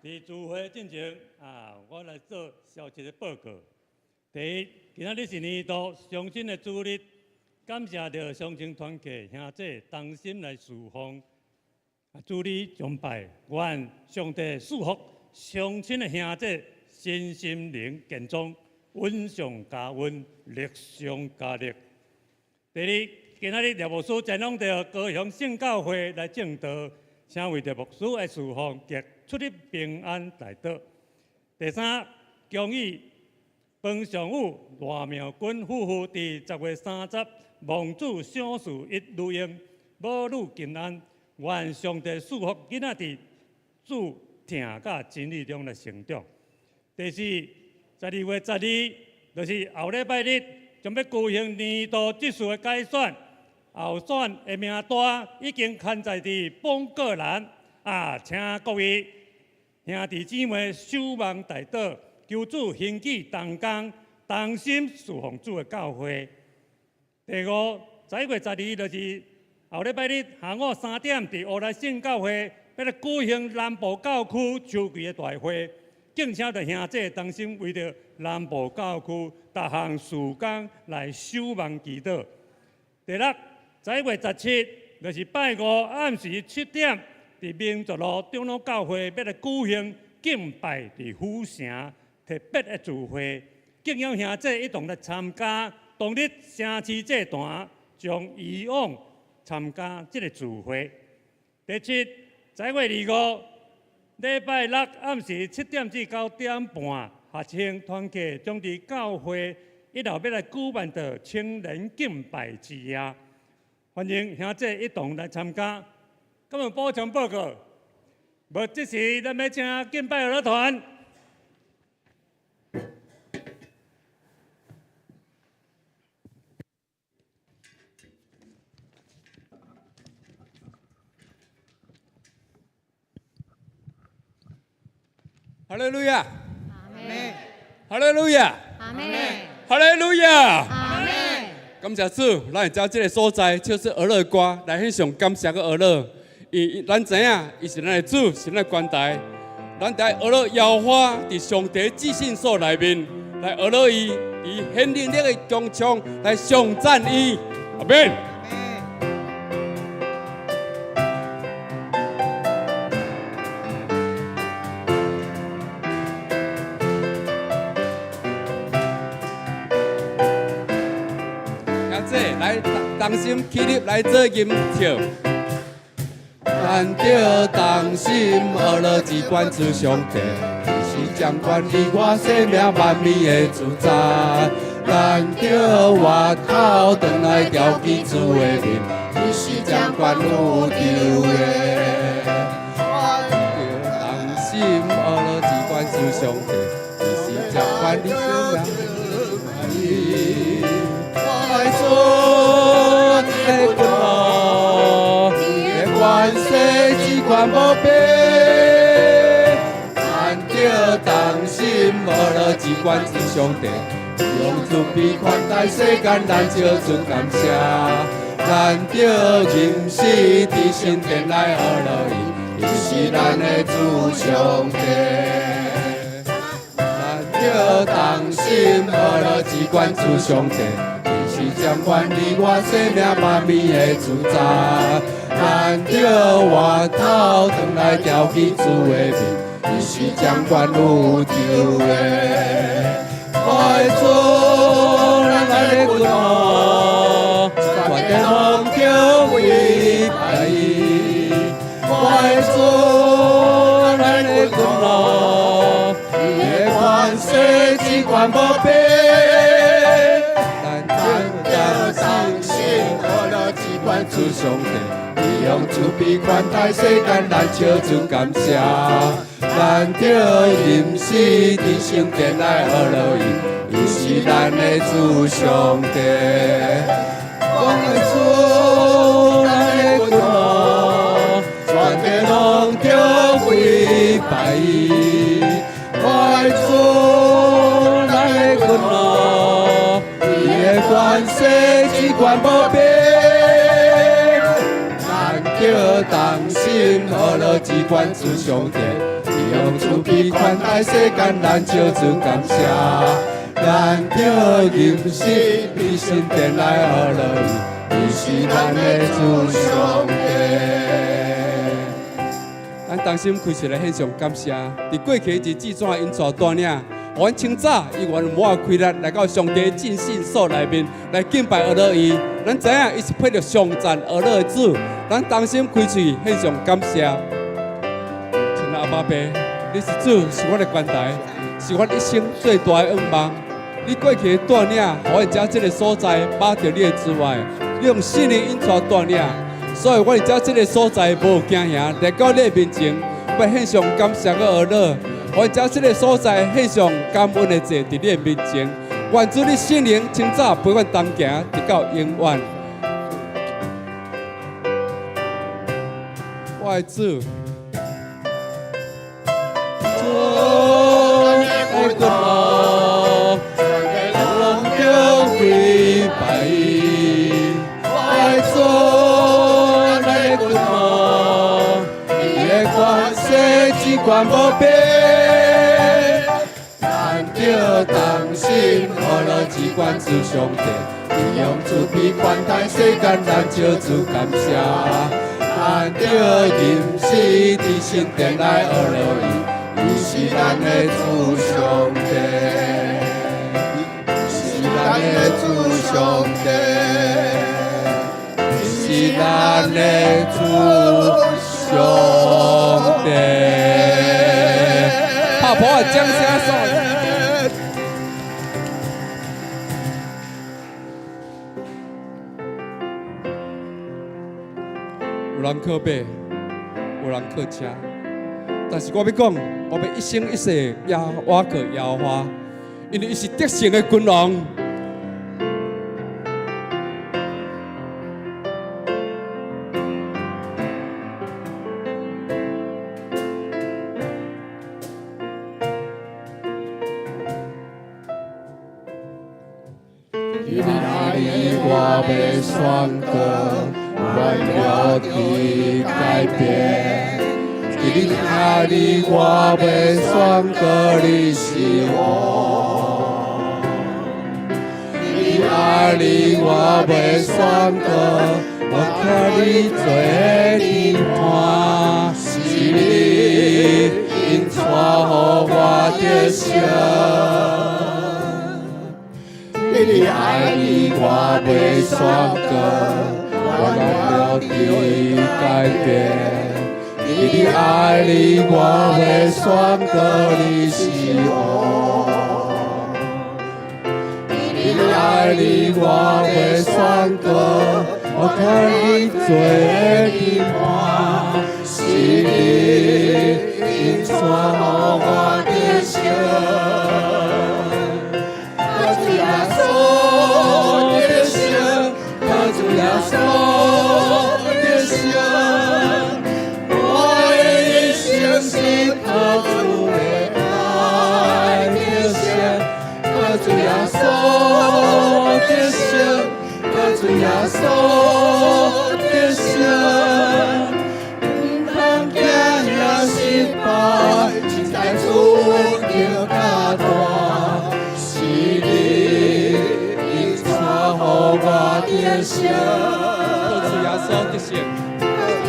佇聚會進前啊，我來做小一个報告。第一，今仔日是年度雙親的主日，感謝著雙親團契兄弟同心來侍奉，啊，主日崇拜，願上帝賜福雙親的兄弟身心靈健壯，恩上加恩，力上加力。第二，今仔日廖牧師前往著高雄聖教會來證道，請為著牧師的侍奉及出入平安代禱。第三，恭喜彭尚武、賴妙君夫婦佇10月30望主賞賜一女嬰，母女平安，願上帝賜福囡仔佇主疼佮真理中來成長。第四，12月12，就是後禮拜日，將欲舉行年度執事的改選，候選的名單已經刊載佇廣告欄，啊，請各位兄弟姊妹守望代禱，求主興起同工，同心侍奉主的教會。第五，11月12，就是後禮拜日下午3點，佇烏來聖教會欲來舉行南部教區秋季的大會，敬請著兄弟同心為著南部教區逐項事工來守望祈禱。第六，11月17，就是拜五暗時7點，佇民族路長老教會欲來舉行敬拜佇府城特別的聚會，敬邀兄弟一同來參加。當日城市祭壇將移往參加這个聚會。第七，11月25，禮拜六暗時7點至9點半，學生團契將佇教會一樓欲來舉辦著青年敬拜之夜，歡迎兄弟一同來參加。敢有補充報告？無，這時咱欲請敬拜樂團。哈利路亞！阿們。哈利路亞！阿們。哈利路亞！阿們。感謝主，咱會佇這个所在，就是俄勒歌來獻上感謝佮呵樂。因咱知影，伊是咱的主，是咱的關台。咱佇呵樂耶和華，佇上帝至聖所內面來呵樂伊，以顯能力的強槍來頌讚伊。阿們。來同心起立來做吟唱。咱著同心呵樂至懸主上帝，伊是掌管你我生命萬物的主宰。咱著回頭轉來牢記主的面，伊是掌管宇宙的。咱著同心呵樂至懸主上帝，伊是掌管你生命。我的主，咱的君王，伊的權勢至懸無邊。咱著同心呵樂至懸主上帝，用慈悲款待世間，咱笑出感謝。咱著認識佇聖殿來呵樂伊，伊是咱的主上帝。咱著同心呵樂至懸主上帝，伊是掌管你我生命萬物的主宰。咱著回頭轉來牢記主的面，伊是掌管宇宙的。我的主，咱的君王，全地攏著跪拜伊。我的主，咱的君王，伊的權勢至懸無邊。咱著同心呵樂至懸主上帝，伊用慈悲款待世間，咱笑出感謝。咱著認識佇聖殿來呵樂伊，伊是咱的主上帝。我的主，咱的君王，全地攏著跪拜伊。我的主，咱的君王，伊的權勢至懸無邊。咱著同心呵樂至懸主上帝，伊伊用慈悲款待世間，咱笑主感謝。咱著忍心佇聖殿來學落伊，伊是咱的主上帝。咱同心開始來獻上感謝。佇過去日子怎引帶帶領，予阮清早伊原無愛開力來到上帝進信所內面來敬拜阿樂伊。咱知影伊是配著上讚阿樂的主，咱同心開喙獻上感謝。親愛阿爸爸，你是主，是阮的關台，是阮一生最大的願望。你過去的帶領，予阮佇這个所在把著你的慈愛，你用聖靈引帶帶領，所以阮佇這个所在無驚嚇，來到你的面前，欲獻上感謝佮阿樂。阮佇這个所在獻上感恩的祭，佇你的面前。願主你聖靈清早陪阮同行，直到永遠。我的主，主的君王，攏著跪拜。我的主，咱的君王，伊的權勢只管無變。咱著同心合樂，只管主上帝，伊用慈悲款待世間，咱笑主感謝。咱著忍心佇聖殿來學落伊，伊是咱的主上帝，伊是咱的主上帝，伊是咱的主上帝。拍破啊，掌聲送。有人靠馬，有人靠車，但是我欲講，我欲一生一世也倚靠耶和華，因為伊是得勝的君王。佇你愛裡，我欲宣告，願了的改變。佇你愛裡，我欲宣告你是王。佇你愛裡，我欲宣告，我靠你做的伴，是你引帶予我得勝。佇你愛裡，我欲宣告，我了的改變。佇你愛裡，我欲宣告你是王。佇你愛裡，我欲宣告，我靠你做的伴，是你引帶予我得勝。靠主耶穌得勝，靠主耶穌得勝，我的一生是靠主的愛得勝，靠主耶穌得勝，靠主耶穌得勝，毋通驚嚇失敗，凊彩主更較大。是你引帶予我得勝，靠主耶穌得勝，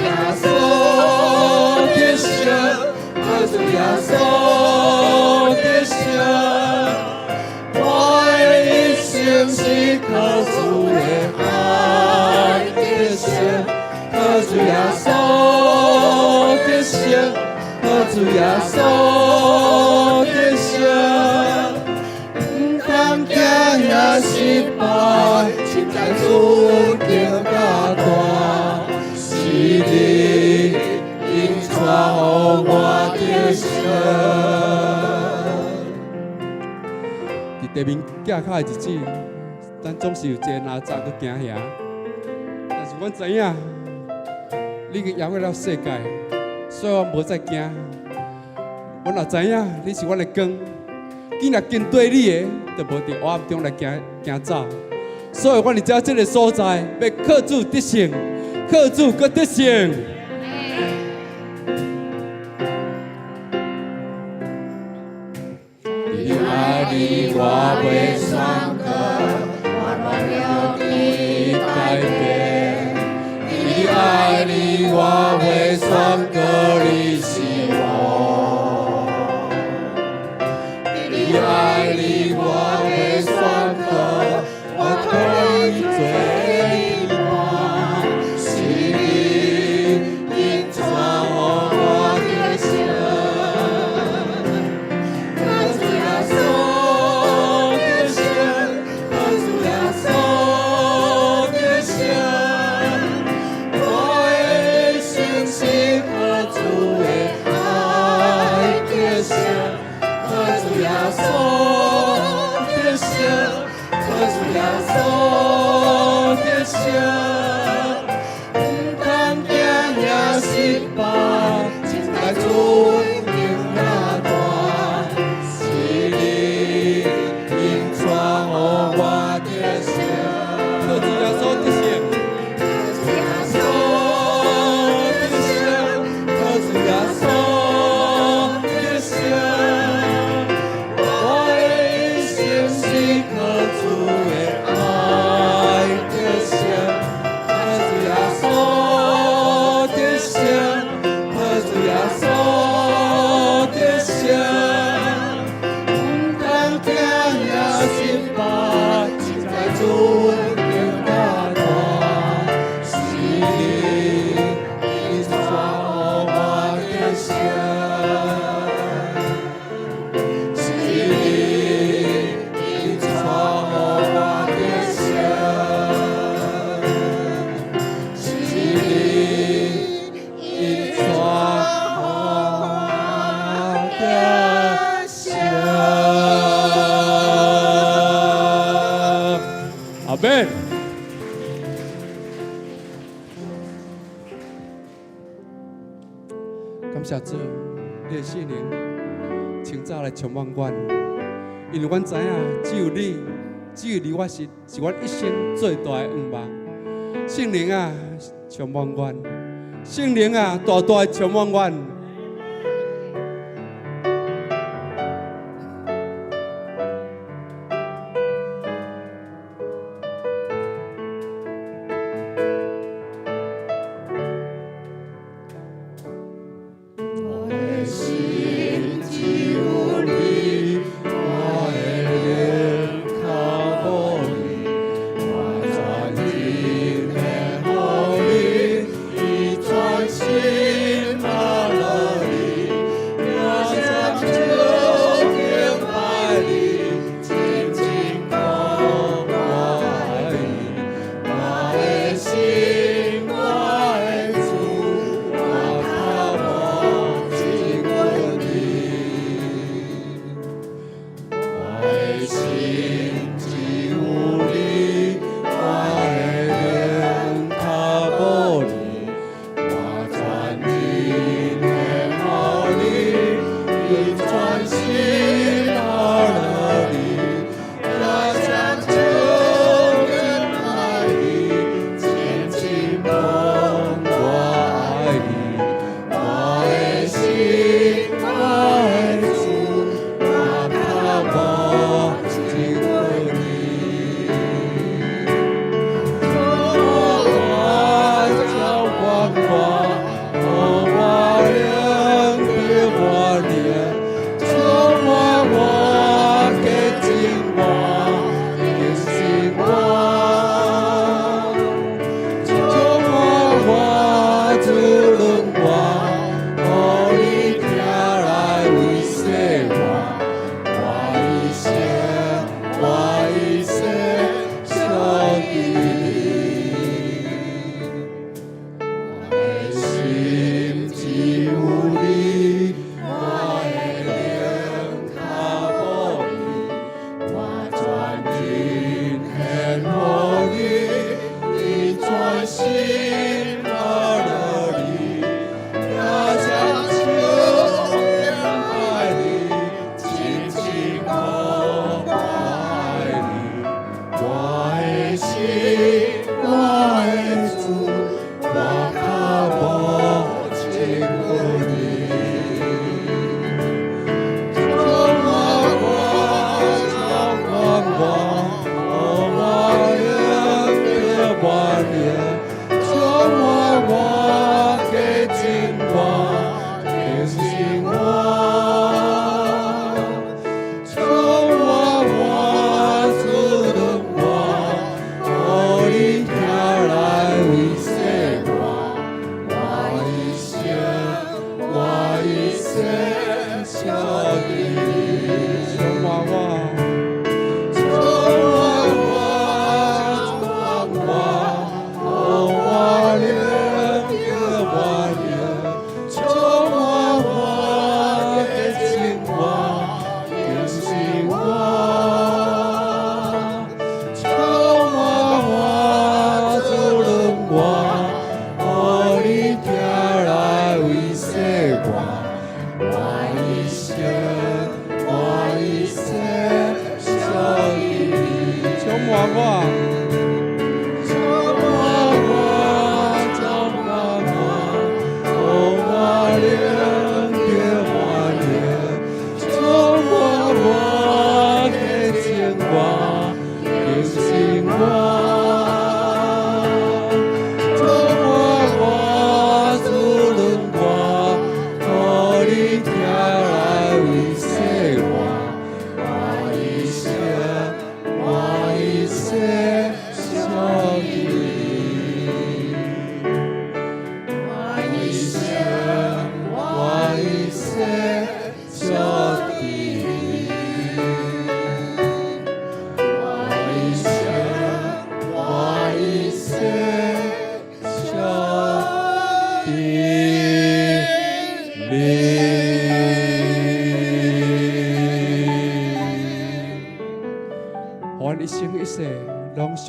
耶穌得勝，靠主耶穌得勝，我的一生是靠主的愛得勝，靠主耶穌得勝，靠主耶穌得勝。毋通驚嚇失敗，凊彩主更較大，是你引帶予我得勝。佇地面寄跤的日子，咱總是有一个哪吒閣驚嚇，但是阮知影，你已經贏過了世界，所以我無再驚。阮也知影你是阮的光，囝若跟綴你的，就無佇黑暗中來行行走。所以，阮佇遮這个所在，欲靠主得勝，靠主閣得勝。愛你，我袂宣告，我軟弱的改變。你愛你，我袂宣告你是王。你愛你，我袂宣告，我可以做你伴，是你引帶我得勝。靠主耶穌得勝，靠主耶穌得勝。我的信心靠主的愛得勝，靠主耶穌得勝，靠主耶穌得勝。毋通驚也失敗，情在主恩典若大，是你引帶我得勝。靠主耶穌得勝。耶穌得勝，靠主耶穌得勝。我的一生是靠主的愛得勝，靠主耶穌得勝，靠主耶穌得勝。毋通驚也失敗，情在主恩典若大，是你引帶我得勝。是你引帶我得勝，是你引帶我得勝。阿門。感謝主，你的聖靈清早來充滿阮，因為阮知影只有你，只有你，我是是阮一生最大的願望。聖靈啊，充滿阮！聖靈啊，大大的充滿阮！我的心只有你，我的靈靠無你，我全心的予你，以全心阿樂。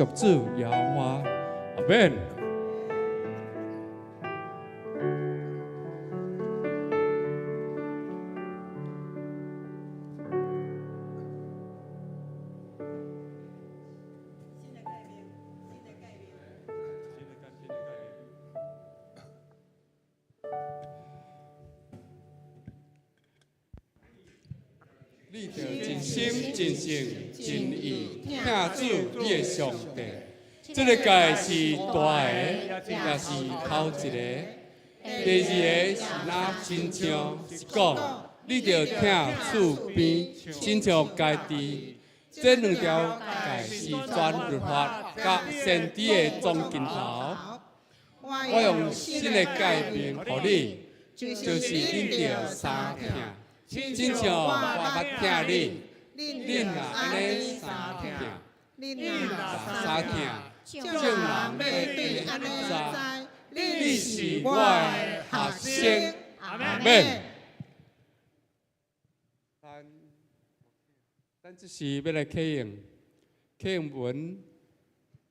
屬主耶和華。阿門。你著盡心、盡性、盡意疼主你的上帝。這个誡是大的，也是頭一个。第二个是若親像是講，你著疼厝邊，親像家己。這兩條誡是全律法佮先知的總根頭。我用新的誡命予你，就是恁著相疼。親像我捌疼你，恁也按呢相疼，恁若相疼，眾人欲對按呢知，你是我的學生。阿門。咱這時欲來啟用，啟用文，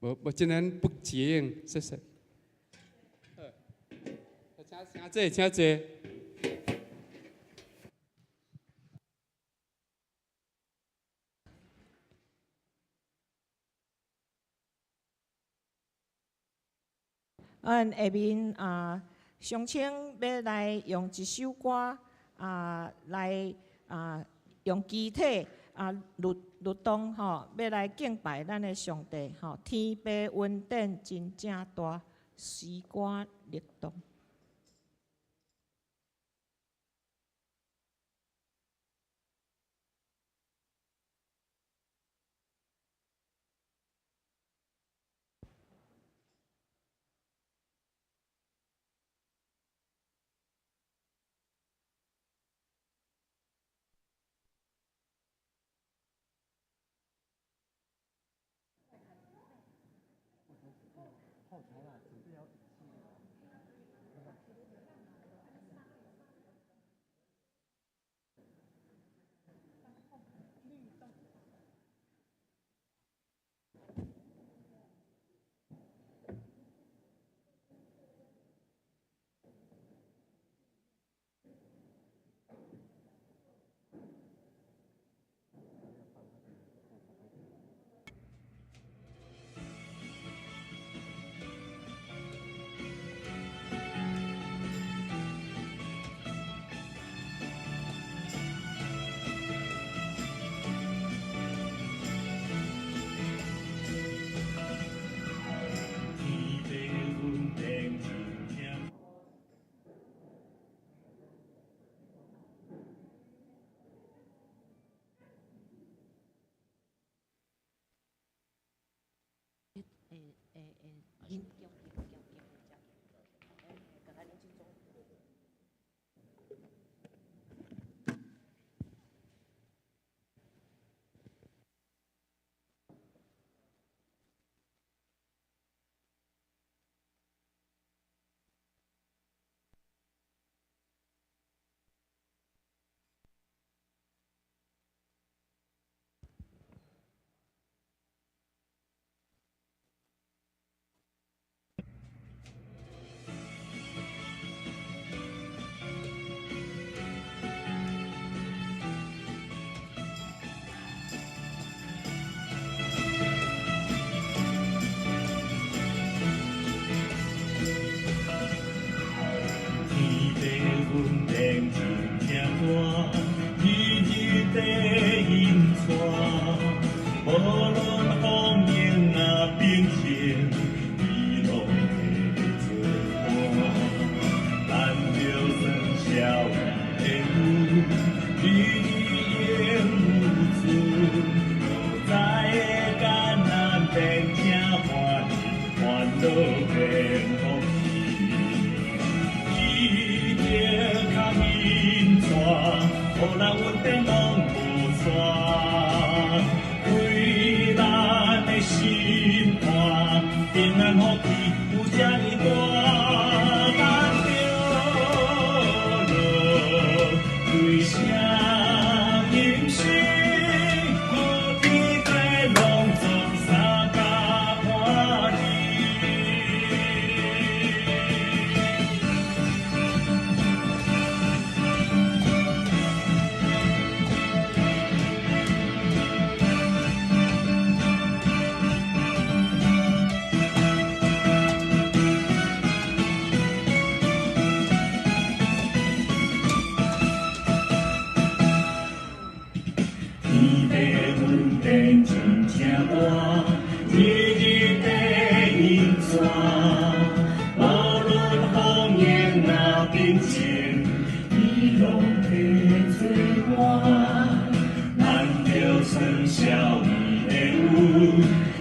無無，今天不接應，謝謝。請坐，請坐。阮下面啊，上清欲來用一首歌啊，來啊，用肢體啊律律動吼，欲來敬拜咱的上帝吼。天父恩典真正大，詩歌律動。情，伊攏會做伴，咱著傳銷伊的有，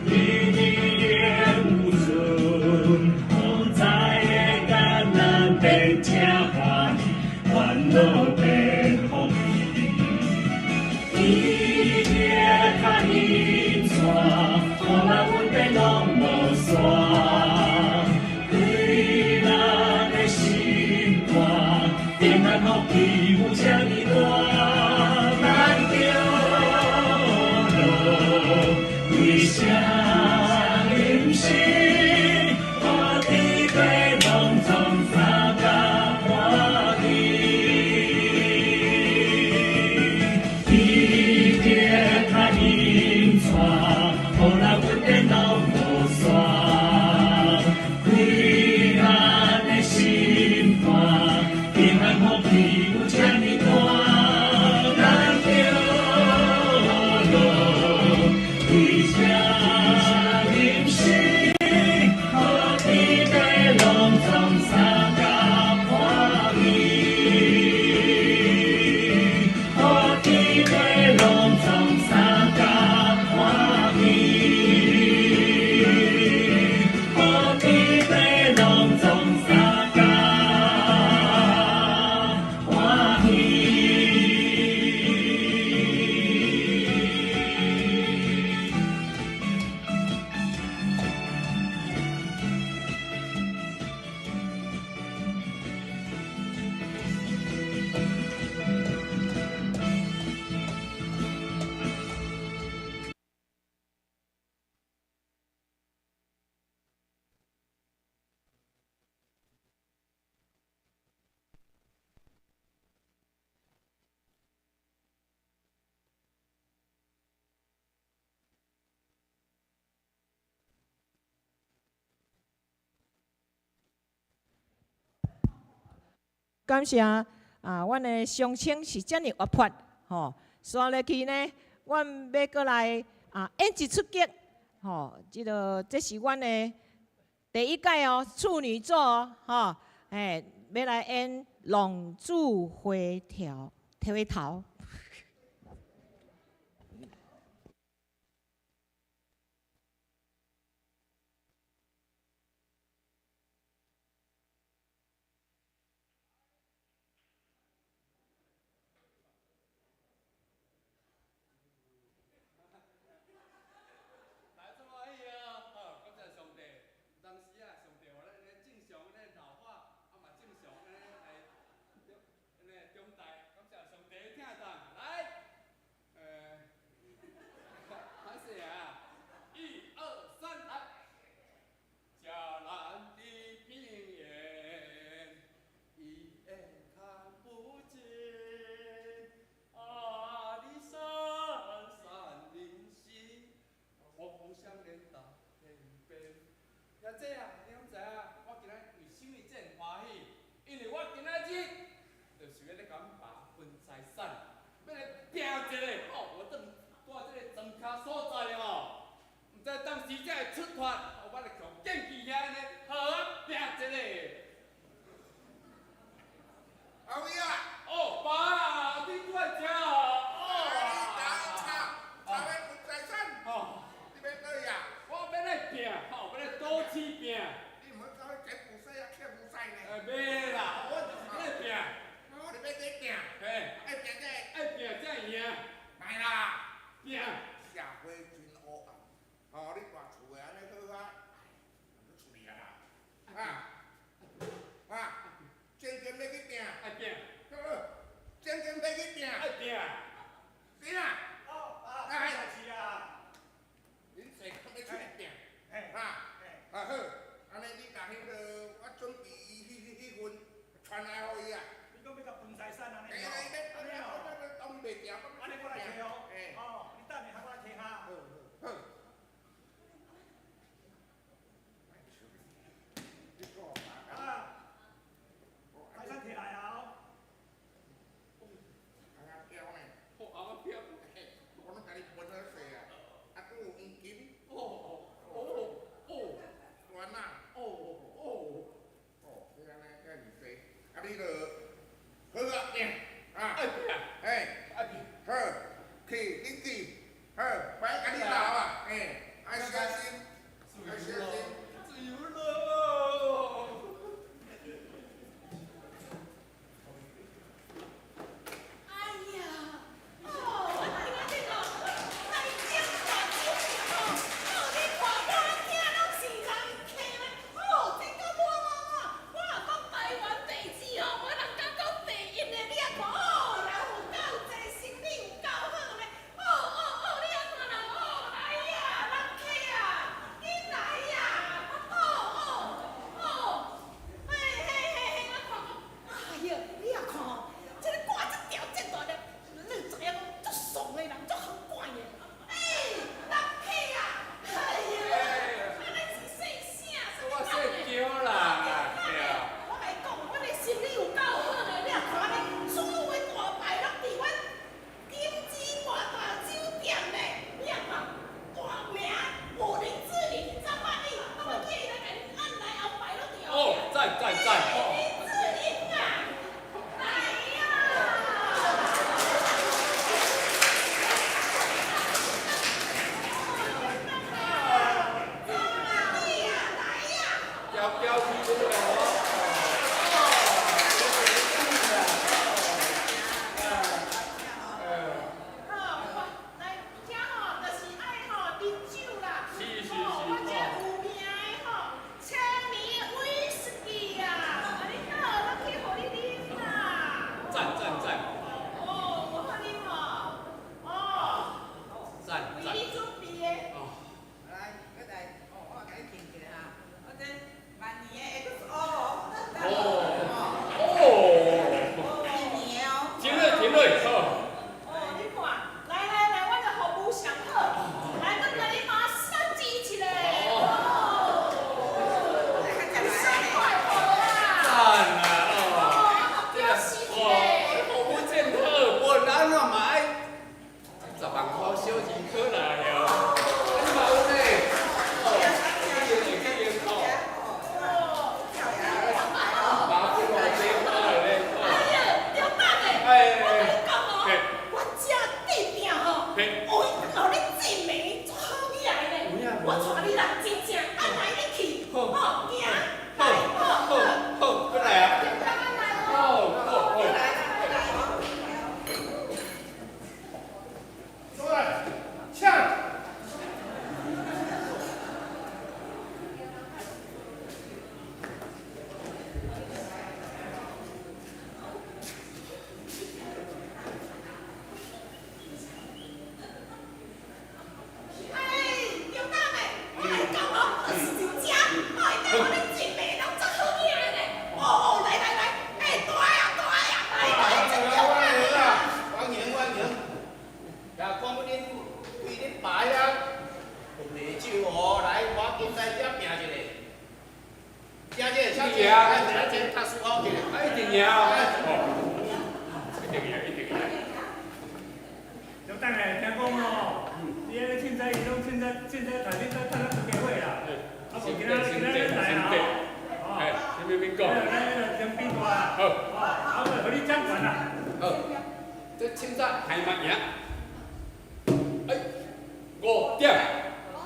伊年年有存，好在的艱難變正歡喜，煩惱變福氣。伊的較引帶，予咱問題攏無散，開咱的心肝，平安福氣有這呢大，咱著落歸聲吟詩，看天地攏總三甲歡喜。伊的較引帶，予咱問題攏無散，開咱的心肝，平安福氣有這呢大，咱著落歸聲吟詩，看天地攏總三甲歡喜。看天地攏總三甲歡喜，看天地攏總三甲歡喜。感謝啊，阮的鄉親是遮爾活潑，吼。紲落去呢，阮欲閣來啊演一齣劇，吼。這个這是阮的第一屆哦，處女作哦，吼，嘿，欲來演《浪子回頭》回頭。來，這麼歡喜哦！好，感謝上帝。有當時啊，上帝予咱咧正常咧老化，啊嘛正常咧來，咧長大。感謝上帝疼待。讚讚讚！林志穎啊，來呀！嬌嬌氣出來哦。好，來，遮吼，就是愛吼啉酒啦。是是是。吼，我這有名的吼，千年威士忌啊，啊你好，咱去予你啉啦。讚讚讚！哦，無好啉哦。哦。讚讚。為你準備的。哦。來，過來，哦，我共你敬一下哈。我這萬年的 XO 哦。哦。一年哦。停落停落，好。哦，你看，來來來，我的服務上好，來，我共你馬上支一下。哦。爽快無啦？讚啊！哦，表示一哦，下。服務真好，無咱怎嘛愛10萬塊小錢塊來哦。你嘛有呢？哦，去用去用哦。哦。麻煩偌濟塊咧。哎呀，中等的，我共你講哦，我這店店吼，有伊予你證明足好起來呢。我帶你來，真正愛來你去，吼，行，來，好，好，好，過來啊。中等來好，哦。好，好。出來，請。哎，中等的，我共你講哦，是真正，哦，伊底予你證明攏足好起來呢。哦哦，來來來，哎，大啊大啊，來來，真中歡迎等啊，歡迎歡迎。啊，看阮恁對恁爸遐有烈酒哦，來，我緊來遮拼一下。聽這個，小姐，來，來這較舒服一點。啊，一定贏哦！一定贏，一定贏。中等的，聽講哦，你彼個凊彩伊攏凊彩凊彩趁恁趁咱出家伙啦。啊，無今仔今仔咱來啦吼。哎，啥物免講。咱咱先比大啦。好。哦，啊，我予你掌權啦。好。這凊彩還嘛贏。哎，5點。哦。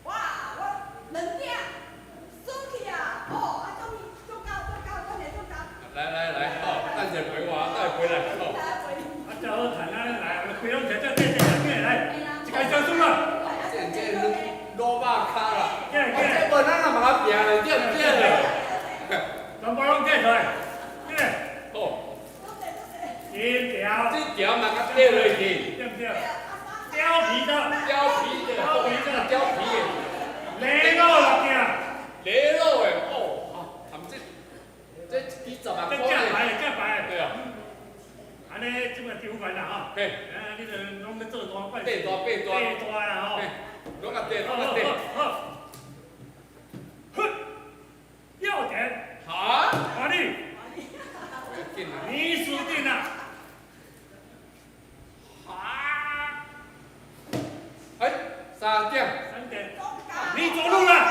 哇，我2點，輸去啊！哦，啊，終於足夠足夠，等下足夠。來來來，好，等下陪我，等下回來，好。啊，真好趁啊，來，開攏摕這這這，起來，一家相輸啦。這這滷肉跤啦。起來起來。這無咱也嘛較拼咧，對毋對？全部攏起出來，起來。好。一條。這條嘛較跌落去。對毋對？貂皮的。貂皮的。貂皮的。貂皮的。雷肉六件。雷肉的，哦，含這這一支10萬塊。這正牌的，正牌的。對啊。按呢，這擺丟完啦吼。嘿。啊，你就攏欲做大塊。變大變大。變大啦吼。攏較跌，攏較跌。好。哼，6點。哈？華麗。你輸定了。哈？哎，3點。 3點。你走路了。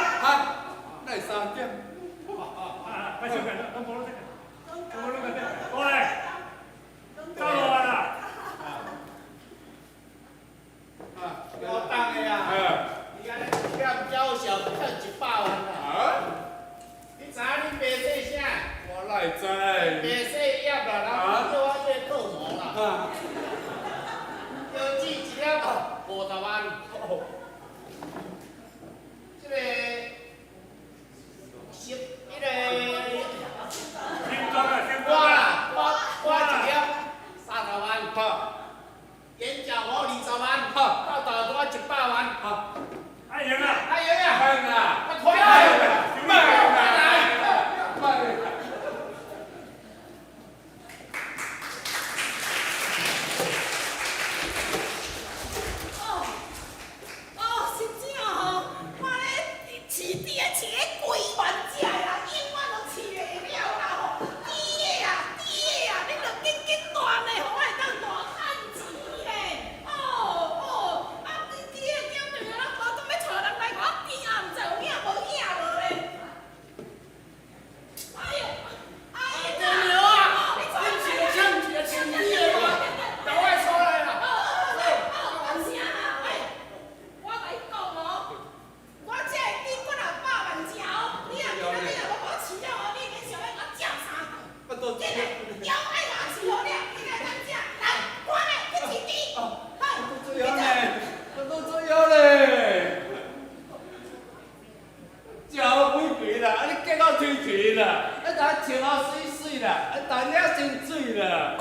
结到吹吹啦，啊，逐笑到媠媠啦，啊，逐领真水啦。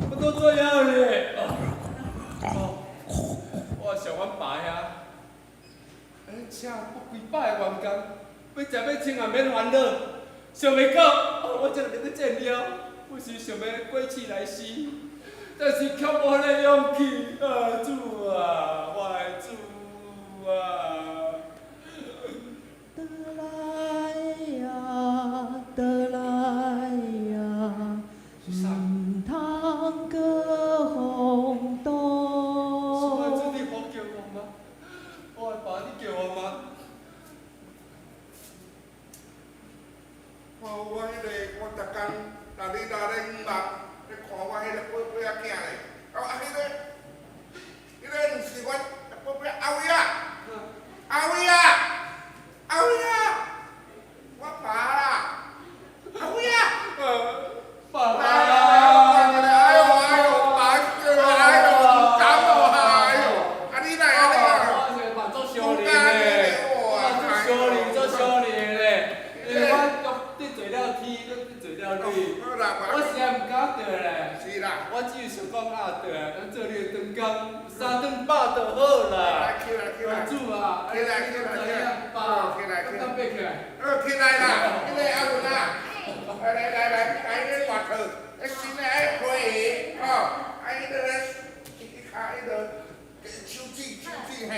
我都做了咧。哦，我想阮爸遐，哎，请不几百个员工，欲食欲穿也免烦恼，想袂到，我才入去见了，我是想欲过气来死，但是却无彼个勇气。啊，主啊，我的主啊！倒来啊，倒来啊，毋通阁风度。我的主，你呼叫我吗？我的爸，你叫我吗？我我彼个，我逐工六日六日五六，咧看我彼个宝贝仔囝咧，啊啊，彼个毋是阮宝贝阿伟啊，阿伟啊，阿伟啊，我爸啦，阿伟啊，爸来来来，哎呦哎呦，爸叫哎呦，毋甘哦，哎呦，啊你来按呢啊？我是嘛做小人的，我嘛做小人做小人的咧，因为我得罪了天，阁得罪了你，我实在毋敢倒咧。是啦。我只有想讲啊，对啊，咱做你的长工，三顿饱就好啦。来起来起来。主啊，起来起来起来，爸，起来起来。敢爬起来？起来啦，彼个阿文啊，来来来来，来彼外套，彼新的爱配的，吼，啊，彼个咧，彼跤彼个手指手指嘿，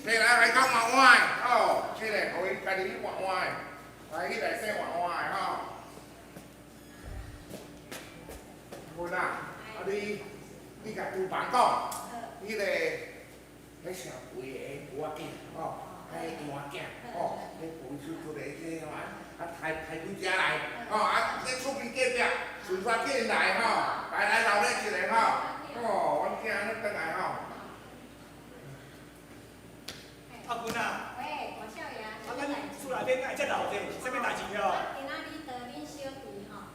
摕来来讲换换的，吼，这个予伊家己去换换的，来去内底换换的吼。文啊，啊你，你共厨房讲，彼个，彼上肥的牛仔囝，吼，彼羊仔囝，吼，彼肥出出的这个啊，啊抬抬几只来，吼，啊这厝边隔壁，顺煞紧来吼，来来闹热一下吼，吼，阮囝按呢转来吼。阿文啊，喂，大少爷，啊，咱厝内底哪会遮闹热？是啥物代志哦？今仔日到恁小弟吼，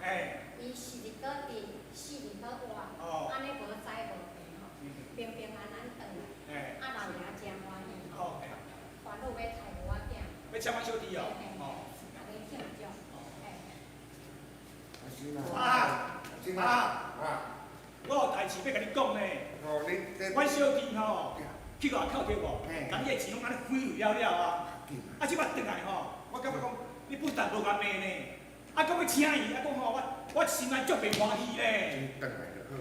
伊是日阁伫，四日阁活，按呢无灾无病吼，平平安安转来，啊老爷真欢喜吼，烦恼欲刣牛仔囝。欲请阮小弟哦，哦，啊欲庆祝，嘿。啊啊！我有代志欲共你讲呢。哦，你这。阮小弟吼，去外口对无？共伊的钱拢按呢挥霍了了啊！啊，这摆转来吼，我感觉讲你不但无共骂呢，啊，阁欲请伊，啊，讲吼我我心内足袂欢喜咧。转来就好，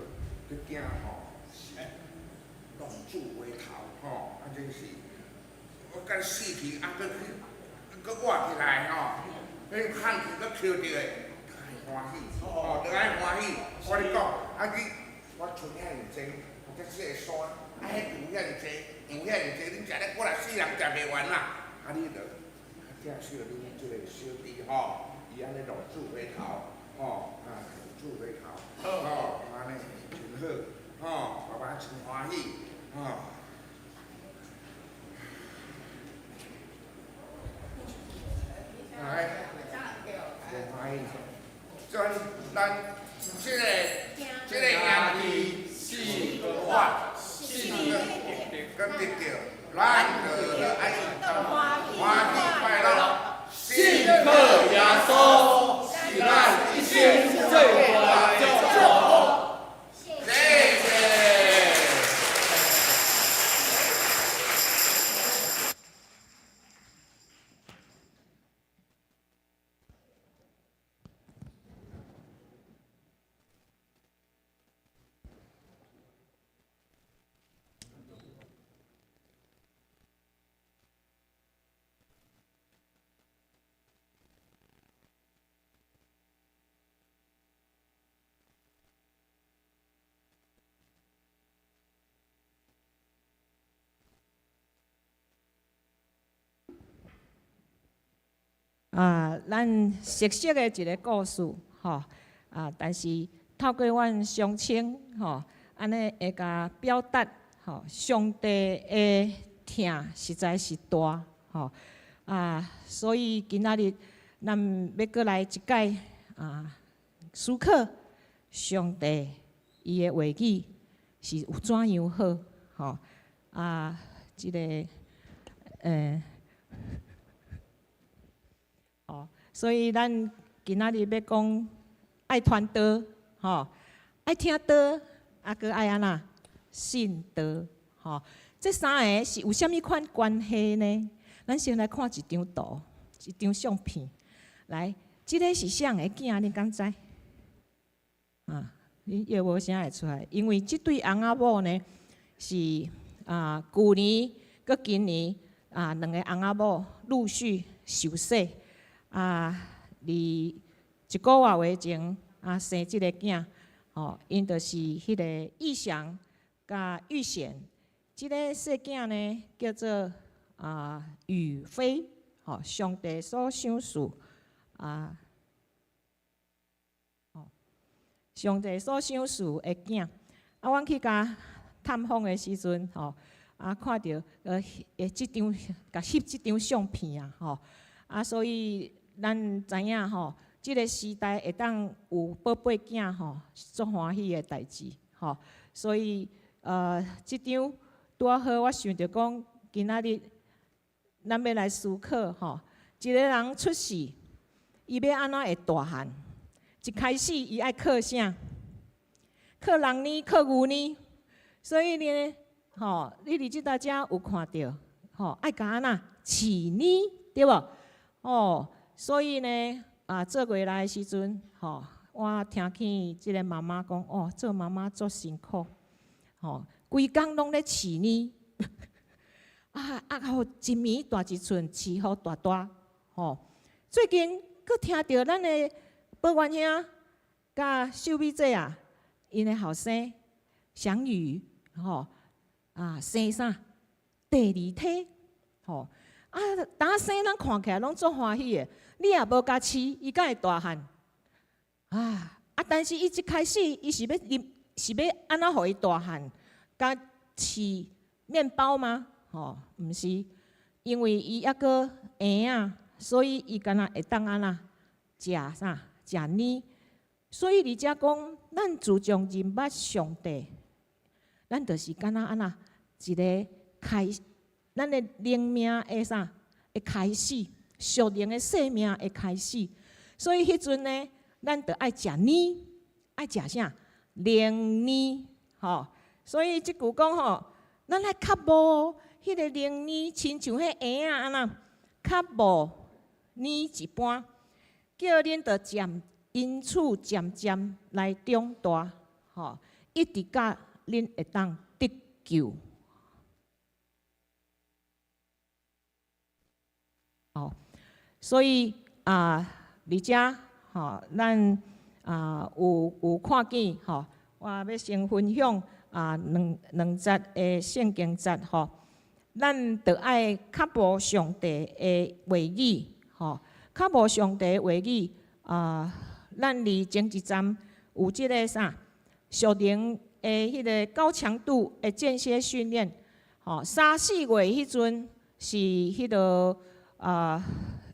这囝吼是浪子回头吼，啊真是，我甲死去，啊，阁去，阁活起来吼，彼空气阁捡著的，爱欢喜，吼，著爱欢喜。我咧讲，啊你，我賰遐尔济，或者这个山，啊彼牛遐尔济，羊遐尔济，恁食咧过来世人食袂完啦。啊你著较疼惜恁这个小弟吼，伊按呢浪子回头，吼，啊浪子回头，吼，按呢真好，吼，爸爸真欢喜，吼。来，真欢喜。所以咱这个兄弟四个活，四个阁得著，咱就爱欢喜快乐，信靠耶稣是咱一生最大的祝福。谢谢。啊，咱熟悉的一个故事，吼啊，但是透过阮乡亲，吼，按呢会共表达，吼，上帝的疼实在是大，吼啊，所以今仔日咱欲阁来一摆啊，思考上帝伊的话语是有怎样好，吼啊，这个。吼，所以咱今仔日欲講愛傳道，吼，愛聽道，啊，閣愛按怎信道，吼，這三个是有啥物款關係呢？咱先來看一張圖，一張相片。來，這个是啥人的囝？你敢知？啊，你藥無聲會出來，因為這對翁仔某呢是啊，舊年閣今年啊，兩個翁仔某陸續受洗啊，佇一個外月前啊生這个囝，吼，𪜶就是彼个義祥佮玉賢，這个細囝呢叫做啊宇飛，吼，上帝所賞賜啊，上帝所賞賜的囝。啊，阮去共探訪的時陣，吼，啊，看著這張，共翕這張相片啊，吼，啊，所以咱知影吼，這个時代會當有寶貝囝吼，足歡喜的代誌，吼，所以這張拄仔好，我想著講，今仔日咱欲來思考吼，一個人出世，伊欲按怎會大漢？一開始伊愛靠啥？靠人奶，靠牛奶。所以呢，吼，你佇這搭遮有看著，吼，愛共按怎飼奶，對無？哦，所以呢，啊，做月來的時陣，吼，我聽見這個媽媽講，哦，做媽媽足辛苦，吼，規工攏咧飼奶，啊啊，予一暝大一寸，飼予大大，吼。最近閣聽著咱的寶元兄佮秀美姐啊，𪜶的後生祥宇，吼，啊，生啥？第二胎，吼，啊，當生咱看起來攏足歡喜的，你也無共飼，伊敢會大漢？啊啊！但是伊一開始，伊是欲啉，是欲按怎予伊大漢？共飼麵包嗎？吼，毋是，因為伊猶閣嬰仔，所以伊敢若會當按怎食啥？食奶。所以佇遮講，咱自從認捌上帝，咱就是敢若按怎一个開，咱的靈命的啥？的開始，屬靈的生命的開始。所以彼陣呢，咱著愛食奶，愛食啥？靈奶，吼。所以這句講吼，咱愛渴慕彼个靈奶，親像彼嬰仔按怎渴慕奶一般，叫恁著漸因此漸漸來長大，吼，一直到恁會當得救。哦，所以啊，佇遮吼，咱啊有看見吼，我欲先分享啊兩節的聖經節吼，咱著愛渴慕上帝的話語，吼，渴慕上帝的話語啊，咱佇前一站有這个啥屬靈的彼个高強度的間歇訓練，吼，三四月彼陣是彼个啊，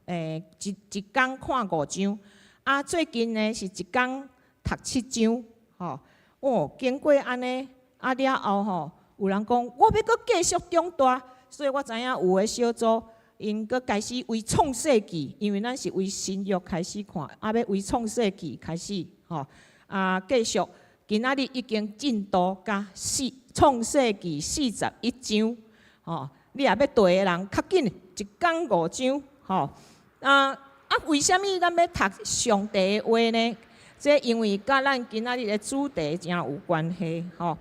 一工看五章，啊，最近呢是一工讀七章，吼，哦，經過按呢，啊了後吼，有人講我欲閣繼續長大，所以我知影有的小組𪜶閣開始為創世記，因為咱是為新約開始看，啊，欲為創世記開始，吼，啊，繼續，今仔日已經進度到四創世記41章，吼。你若欲對的人，較緊，一工五章，吼。啊啊，為啥物咱欲讀上帝的話呢？這因為佮咱今仔日的主題誠有關係，吼。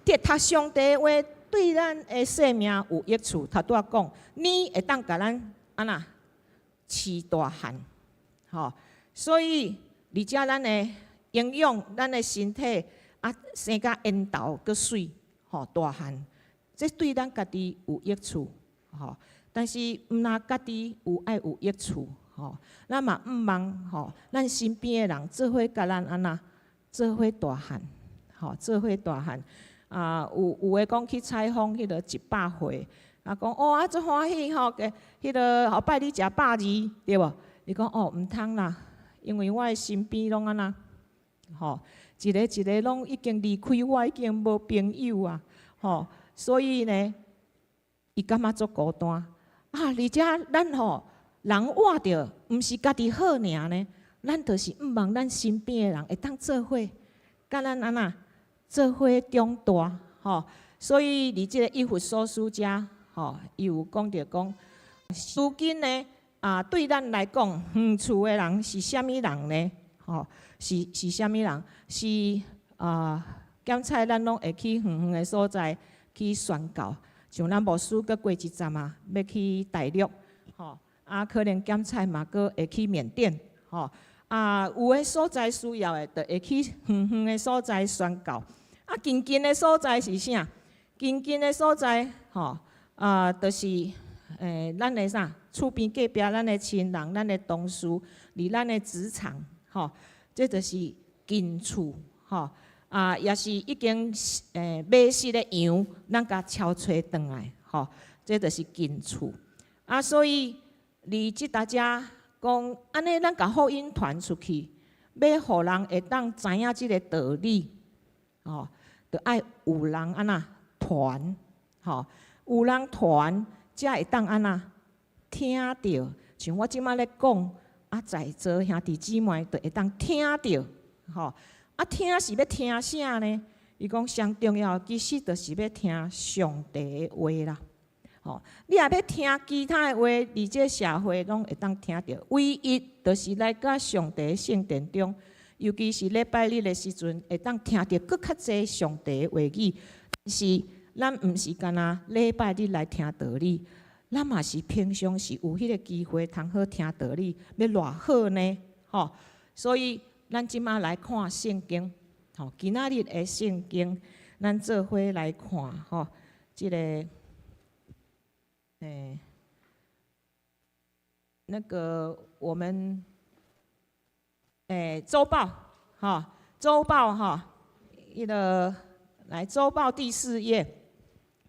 讀上帝的話對咱的生命有益處。頭拄仔講，奶會當共咱按怎飼大漢，吼。所以，而且咱的營養，咱的身體啊生甲緣投閣媠，吼大漢。這對咱家己有益處，吼。但是毋若家己有愛有益處，吼。咱嘛毋望吼，咱身邊的人做伙共咱按怎做伙大漢，吼，做伙大漢。啊，有的講去採訪彼个100歲，啊講哦啊足歡喜吼，彼个後擺你食百二，對無？伊講哦毋通啦，因為我的身邊攏按怎，吼，一个一个攏已經離開我，已經無朋友啊，吼。所以呢，伊感覺足孤單啊！而且咱吼人活著，毋是家己好爾呢，咱就是向望咱身邊的人會當做伙，佮咱按怎做伙長大，吼。所以佇這個以弗所書遮，吼，伊有講著講，如今呢，啊，對咱來講，遠處的人是啥物人呢？吼，是啥物人？是啊，檢採咱攏會去遠遠的所在去宣教，像咱牧師閣過一陣啊，欲去大陸，吼，啊，可能檢採嘛閣會去緬甸，吼，啊，有的所在需要的，就會去遠遠的所在宣教。啊，近近的所在是啥？近近的所在，吼，啊，就是咱的啥？厝邊隔壁，咱的親人、咱的同事，佇咱的職場，吼，這就是近處，吼，啊，也是已經迷失的羊，咱共撨揣轉來，吼，這就是近處。啊，所以佇這搭遮講，按呢，咱共福音傳出去，欲予人會當知影這个道理，吼，著愛有人按怎傳，吼，有人傳，才會當按怎聽著。像我這擺咧講，啊，在座兄弟姊妹就會當聽著，吼。啊，聽是欲聽啥呢？伊講上重要，其實就是欲聽上帝的話啦。吼，你若欲聽其他的話，佇這社會攏會當聽著。唯一就是來到上帝聖殿中，尤其是禮拜日的時陣，會當聽著閣較濟上帝的話語。但是咱毋是干焦禮拜日來聽道理，咱嘛是平常時有彼个機會通好聽道理，欲偌好呢？吼！所以咱這擺來看聖經，吼，今仔日的聖經，咱做伙來看，吼，這个，那個我們，週報，吼，週報吼，彼个來週報第四頁，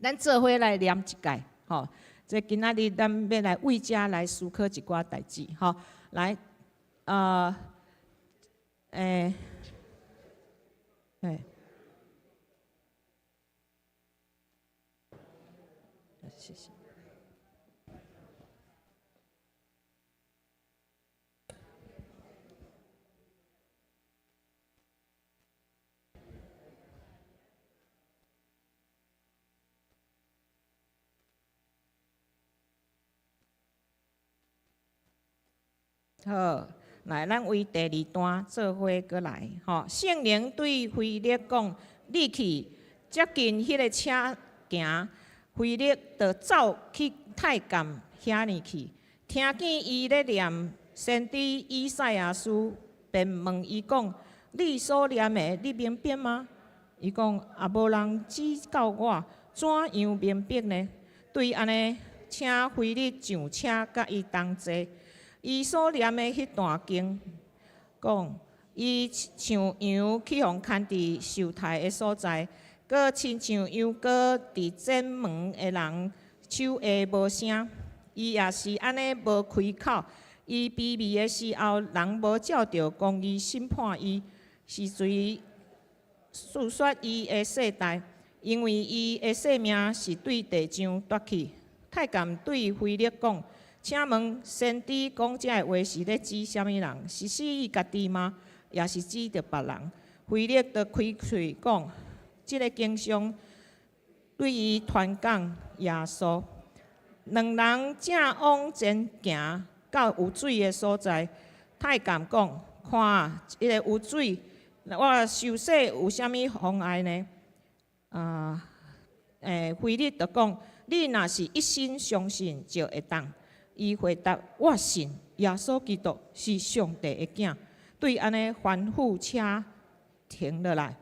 咱做伙來念一擺，吼，這今仔日咱欲來為遮來思考一寡代誌，吼，來，謝謝。好，來，咱為第二段做伙閣來，吼。聖靈對腓力講：你去接近彼个車行。腓力就走去太監遐爾去，聽見伊咧念先知以賽亞書，便問伊講：你所念的，你明白嗎？伊講：啊，無人指教我，怎樣明白呢？對按呢，請腓力上車，佮伊同坐。伊所念的彼段經，講伊像羊去予牽佇受刣的所在，閣親像羊羔佇剪毛的人手下無聲。伊也是按呢無開口。伊卑微的時候，人無照著公義審判伊，是誰述說伊的世代？因為伊的性命是對地上奪去。太監對腓力講：請問先知講這个話是咧指啥物人？是指伊家己嗎？抑是指著別人？腓力就開喙講，這个經上對伊傳講耶穌。兩人正往前行到有水的所在，太監講：看，這个有水，我受洗有啥物妨礙呢？啊，腓力就講：你若是一心相信，就會當。伊回答：我信耶穌基督是上帝的囝。對按呢吩咐車停落來。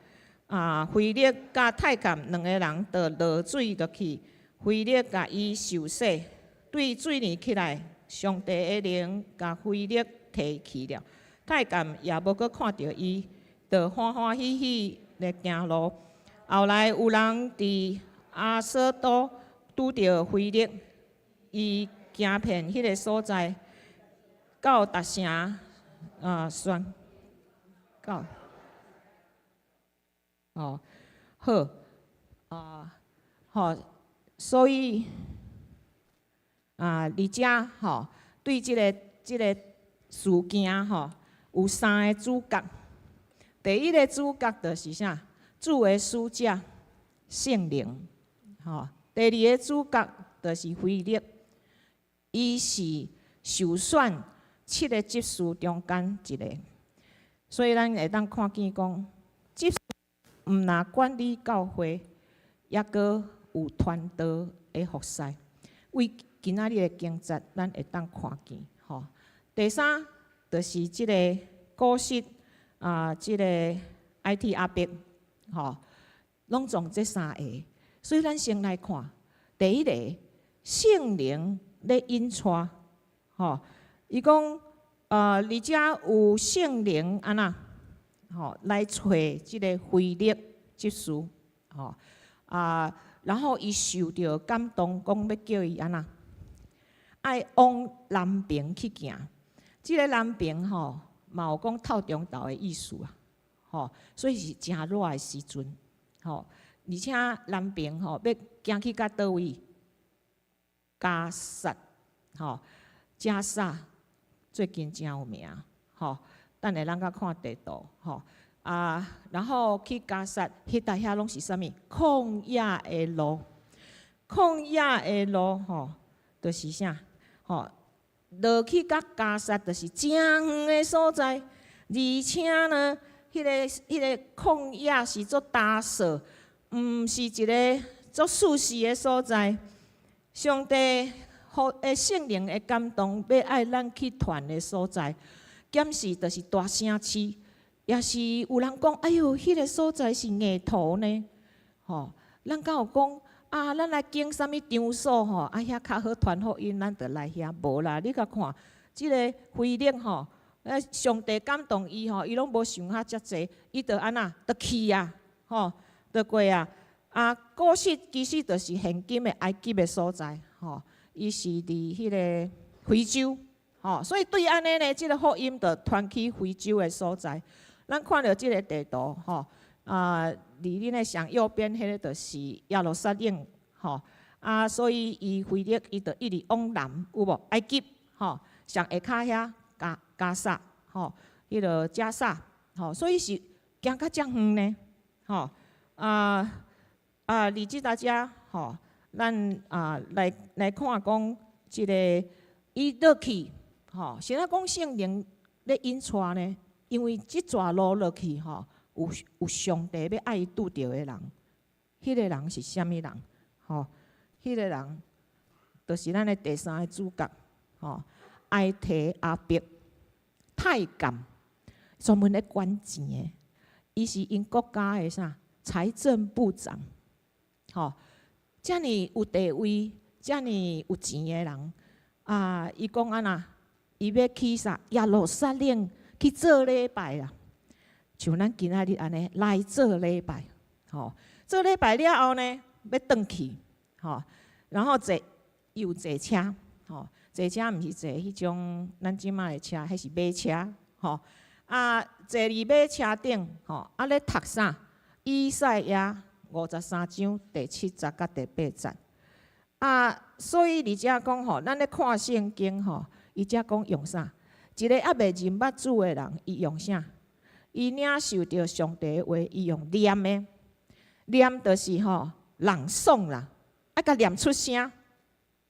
啊，腓力佮太監兩个人就落水落去，腓力共伊受洗。對水裡起來，上帝的靈共腓力提去了。太監也無閣看著伊，就歡歡喜喜咧行路。後來有人佇亞索都拄著腓力，伊行遍彼个所在，到達城啊，宣告。哦，好，啊，好，所以啊，佇遮吼，對這個事件吼，有三个主角。第一个主角就是啥？主的使者聖靈，吼。第二个主角就是腓力，伊是受選七个執事中間一个，所以咱會當看見講，執事毋若管理教會，抑閣有傳道的服侍。為今仔日的經節，咱會當看見，吼。第三，就是這个古實啊，這个 IT 阿伯，吼，攏總這三个。所以咱先來看第一個聖靈咧引帶，吼，伊講啊，而且有聖靈按怎，吼，來揣這个腓力執事，吼啊，然後伊受著感動，講欲叫伊按怎，愛往南爿去行。這个南爿吼，嘛有講透中晝的意思啊，吼，所以是誠熱的時陣，吼，而且南爿吼，欲行去到佗位？迦薩，吼，迦薩最近誠有名，吼，等下咱閣看地圖，吼，啊，然後去迦薩，彼搭遐攏是啥物？曠野的路，曠野的路，吼，就是啥？吼，落去到迦薩，就是誠遠的所在，而且呢，彼个曠野是足焦燥，毋是一个足舒適的所在。上帝予的聖靈的感動，欲愛咱去傳的所在，敢是就是大城市，抑是有人講，哎喲，彼个所在是硬土呢？吼，咱敢有講啊？咱來揀啥物場所吼？啊，遐較好傳福音，咱就來遐。無啦，你共看，這个腓力吼，上帝感動伊吼，伊攏無想較遮濟，伊就按怎，就去啊，吼，就過啊。啊，古實其實就是現今的埃及的所在，吼，伊是佇彼个非洲，吼，所以對按呢呢，這个福音就傳去非洲的所在。咱看著這个地圖，吼，啊，佇恁的上右邊彼个就是耶路撒冷，吼，啊，所以伊腓力伊就一直往南，有無？埃及，吼，上下跤遐迦薩，吼，彼个迦薩，吼，所以是行較遮遠呢，吼，啊。啊，佇這搭遮吼，咱啊來看講，這个伊落去，吼，啥物講聖靈咧引帶呢？因為這逝路落去吼，有上帝欲愛伊拄著的人，彼个人是啥物人？吼，彼个人就是咱的第三个主角，吼，埃提阿伯太監，專門咧管錢的，伊是𪜶國家的啥財政部長。吼，遮爾有地位、遮爾有錢的人，啊，伊講按怎？伊欲去啥？耶路撒冷去做禮拜啦，像咱今仔日按呢來做禮拜，吼，做禮拜了後呢，欲轉去，吼，然後坐又坐車，吼，坐車毋是坐彼種咱這擺的車，彼是馬車，吼，啊，坐佇馬車頂，吼，啊咧讀啥？以賽亞53章第7節佮第8節。啊，所以佇遮講吼，咱咧看聖經吼，伊遮講用啥？一個猶未認捌主的人，伊用啥？伊領受著上帝的話，伊用念的，念就是吼朗誦啦，愛共念出聲，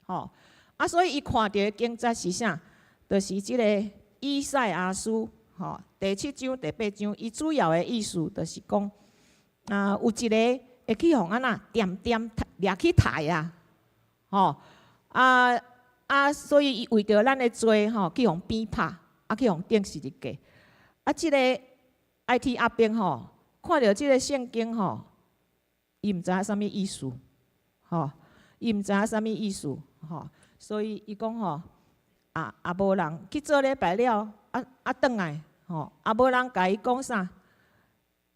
吼啊，所以伊看著的經節是啥？就是這个以賽亞書吼第7章第8章，伊主要的意思就是講啊，有一个會去予按怎恬恬掠去刣啊，吼啊啊！所以伊為著咱的罪吼，去予鞭拍，啊去予釘十字架。啊，這个埃提阿伯吼，看著這个聖經吼，伊毋知影啥物意思，吼，伊毋知影啥物意思，吼，所以伊講吼，啊啊無人去做禮拜了，啊啊轉來，吼，啊無人共伊講啥？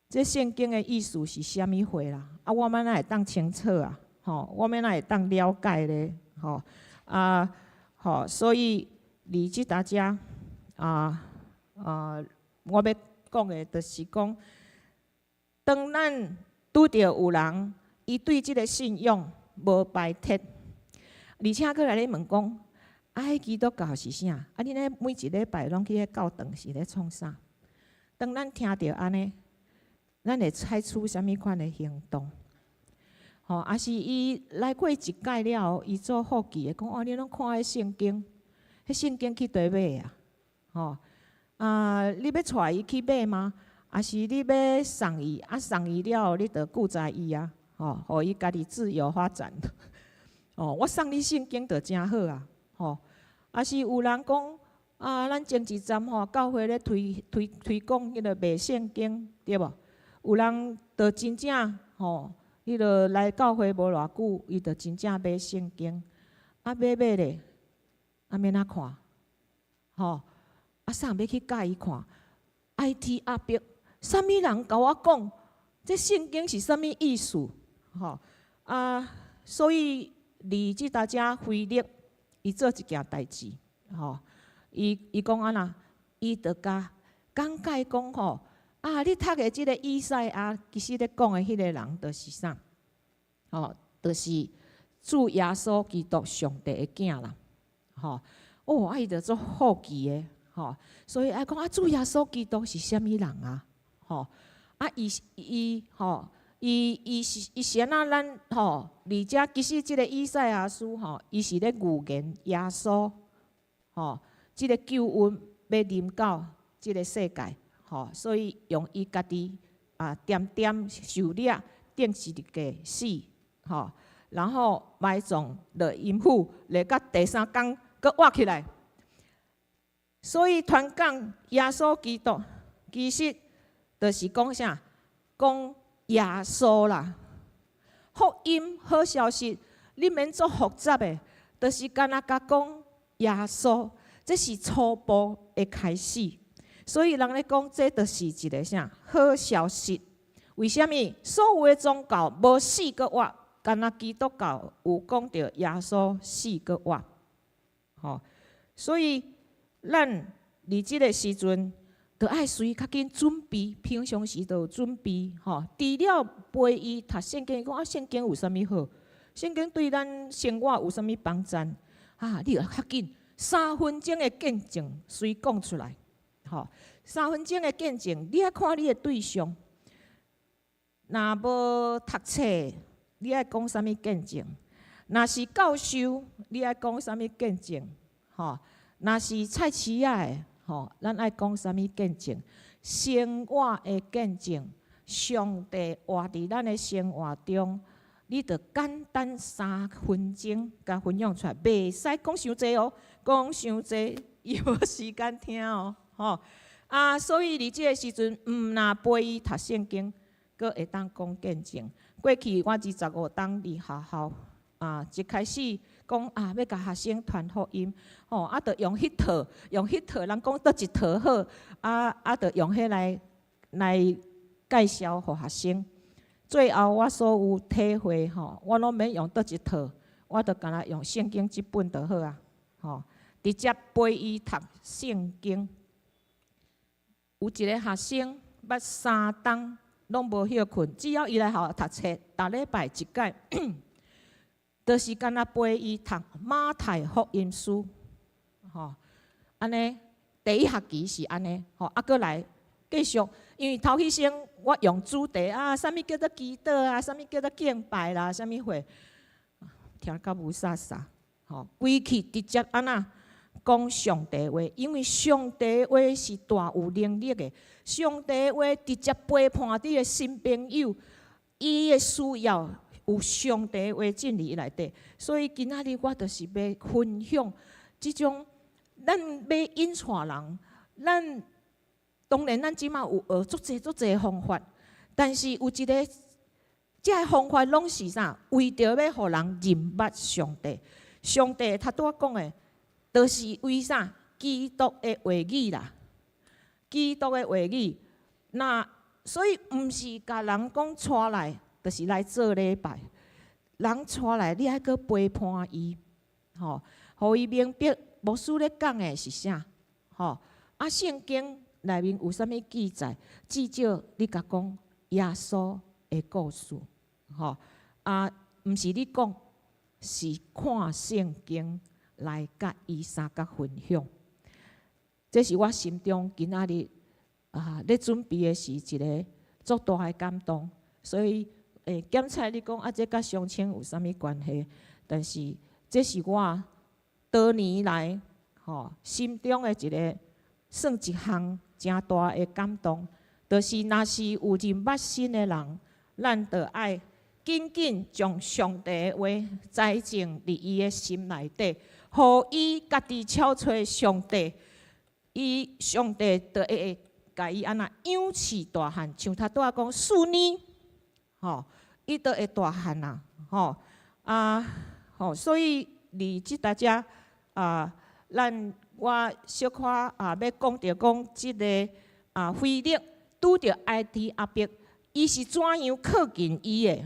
這聖經的意思是啥物貨啦？啊，我欲按怎會當清楚啊？吼，我欲按怎會當了解咧？吼，啊，吼，所以佇這搭遮啊啊，我欲講的，就是講，當咱拄著有人，伊對這个信仰無排斥，而且閣來咧問講，啊，彼基督教是啥？啊，恁咧每一禮拜攏去彼教堂是咧創啥？當咱聽著按呢，咱會採取啥物款的行動？吼，抑是伊來過一擺了後，伊做好奇的，講哦，你攏看彼聖經，彼聖經去佗買啊？吼，啊，你欲帶伊去買嗎？抑是你欲送伊？啊，送伊了後，你就顧在伊啊？吼，予伊家己自由發展。哦，我送你聖經就誠好啊！吼，抑是有人講啊，咱前一陣吼，教會咧推推推廣彼个賣聖經，對無？有人就真正吼，彼个來教會無偌久，伊就真正買聖經，啊買買咧，啊欲按怎看？吼，啊啥人欲去教伊看？IT 壓迫，啥物人共我講？這聖經是啥物意思？吼啊，所以佇這搭遮腓力，伊做一件代誌，吼，伊伊講按怎？伊就共講解講吼，啊，你讀的這个以賽亞，其實咧講的彼个人就是啥？吼，就是主耶穌基督上帝的囝啦，吼。哦，啊，伊就足好奇的，吼，所以愛講啊，主耶穌基督是啥物人啊？吼，啊，伊伊吼，伊伊是伊是按怎咱吼？而且其實這个以賽亞書吼，伊是咧預言耶穌，吼，這个救恩欲臨到這个世界，吼，所以用伊家己啊，恬恬受掠，釘十字架死，吼，然後埋葬落陰府，來到第三工閣活起來。所以傳講耶穌基督，其實就是講啥？講耶穌啦。福音好消息，你免做複雜的，就是干焦共講耶穌，這是初步的開始。所以人咧講，這就是一个啥好消息？為啥物？所有的宗教無死閣活，干焦基督教有講著耶穌死閣活。吼，所以咱佇這个時陣，著愛隨較緊準備，平常時就有準備。吼，除了陪伊讀聖經，伊講啊，聖經有啥物好？聖經對咱生活有啥物幫助？啊，你著較緊3分鐘的見證，隨講出來。吼，三分鐘的見證，你愛看你的對象，若無讀冊，你愛講啥物見證？若是教授，你愛講啥物見證？吼，若是菜市仔的，吼，咱愛講啥物見證？生活的見證，上帝活佇咱的生活中，你著簡單三分鐘共分享出來，袂使講傷濟哦，講傷濟伊無時間聽哦。吼啊，所以佇這个時陣，毋若陪伊讀聖經，閣會當講見證。過去我25冬佇學校啊，一開始講啊，欲共學生傳福音，吼啊，著用彼套，用彼套，人講佗一套好，啊啊，著用彼來來介紹予學生。最後我所有體會吼，我攏免用佗一套，我著干焦用聖經這本就好啊，吼，直接陪伊讀聖經。有一个學生捌3冬攏無歇睏，只要伊來學校讀冊，逐禮拜一擺，就是干焦陪伊讀馬太福音書，吼，按呢第一學期是按呢，吼，啊，閣來繼續，因為頭彼先我用主題啊，啥物叫做祈禱啊，啥物叫做敬拜啦，啥物貨，聽甲霧煞煞，吼，規氣直接按怎講上帝話，因為上帝話是大有能力的，上帝話直接陪伴你的新朋友，伊的需要有上帝話進入伊內底，所以今仔日我就是欲分享這種咱欲引帶人，咱當然咱這馬有學足濟足濟方法，但是有一个，這个方法攏是啥？為著欲予人認捌上帝，上帝頭拄仔講的，就是為啥？基督的話語啦，基督的話語，那所以毋是共人講帶來，就是來做禮拜。人帶來，你愛閣陪伴伊，吼，予伊明白牧師咧講的是啥，吼。啊，聖經內面有啥物記載？至少你共講耶穌的故事，吼。啊，毋是你講，是看聖經來佮伊相佮分享。這是我心中今仔日啊咧準備的是一个足大的感動。所以，檢查你講啊，這佮相親有啥物關係？但是這是我多年來吼心中的一个算一項誠大的感動，就是若是有認捌新的人，咱就愛緊緊將上帝的話栽種佇伊的心內底，予伊家己巧揣上帝，伊上帝就會共伊按怎養飼大漢，像頭拄仔講四年，吼，伊就會大漢啊，吼啊，吼，所以佇這搭遮啊，咱我小可啊，欲講著講這个啊，腓力拄著埃提阿伯，伊是怎樣靠近伊的？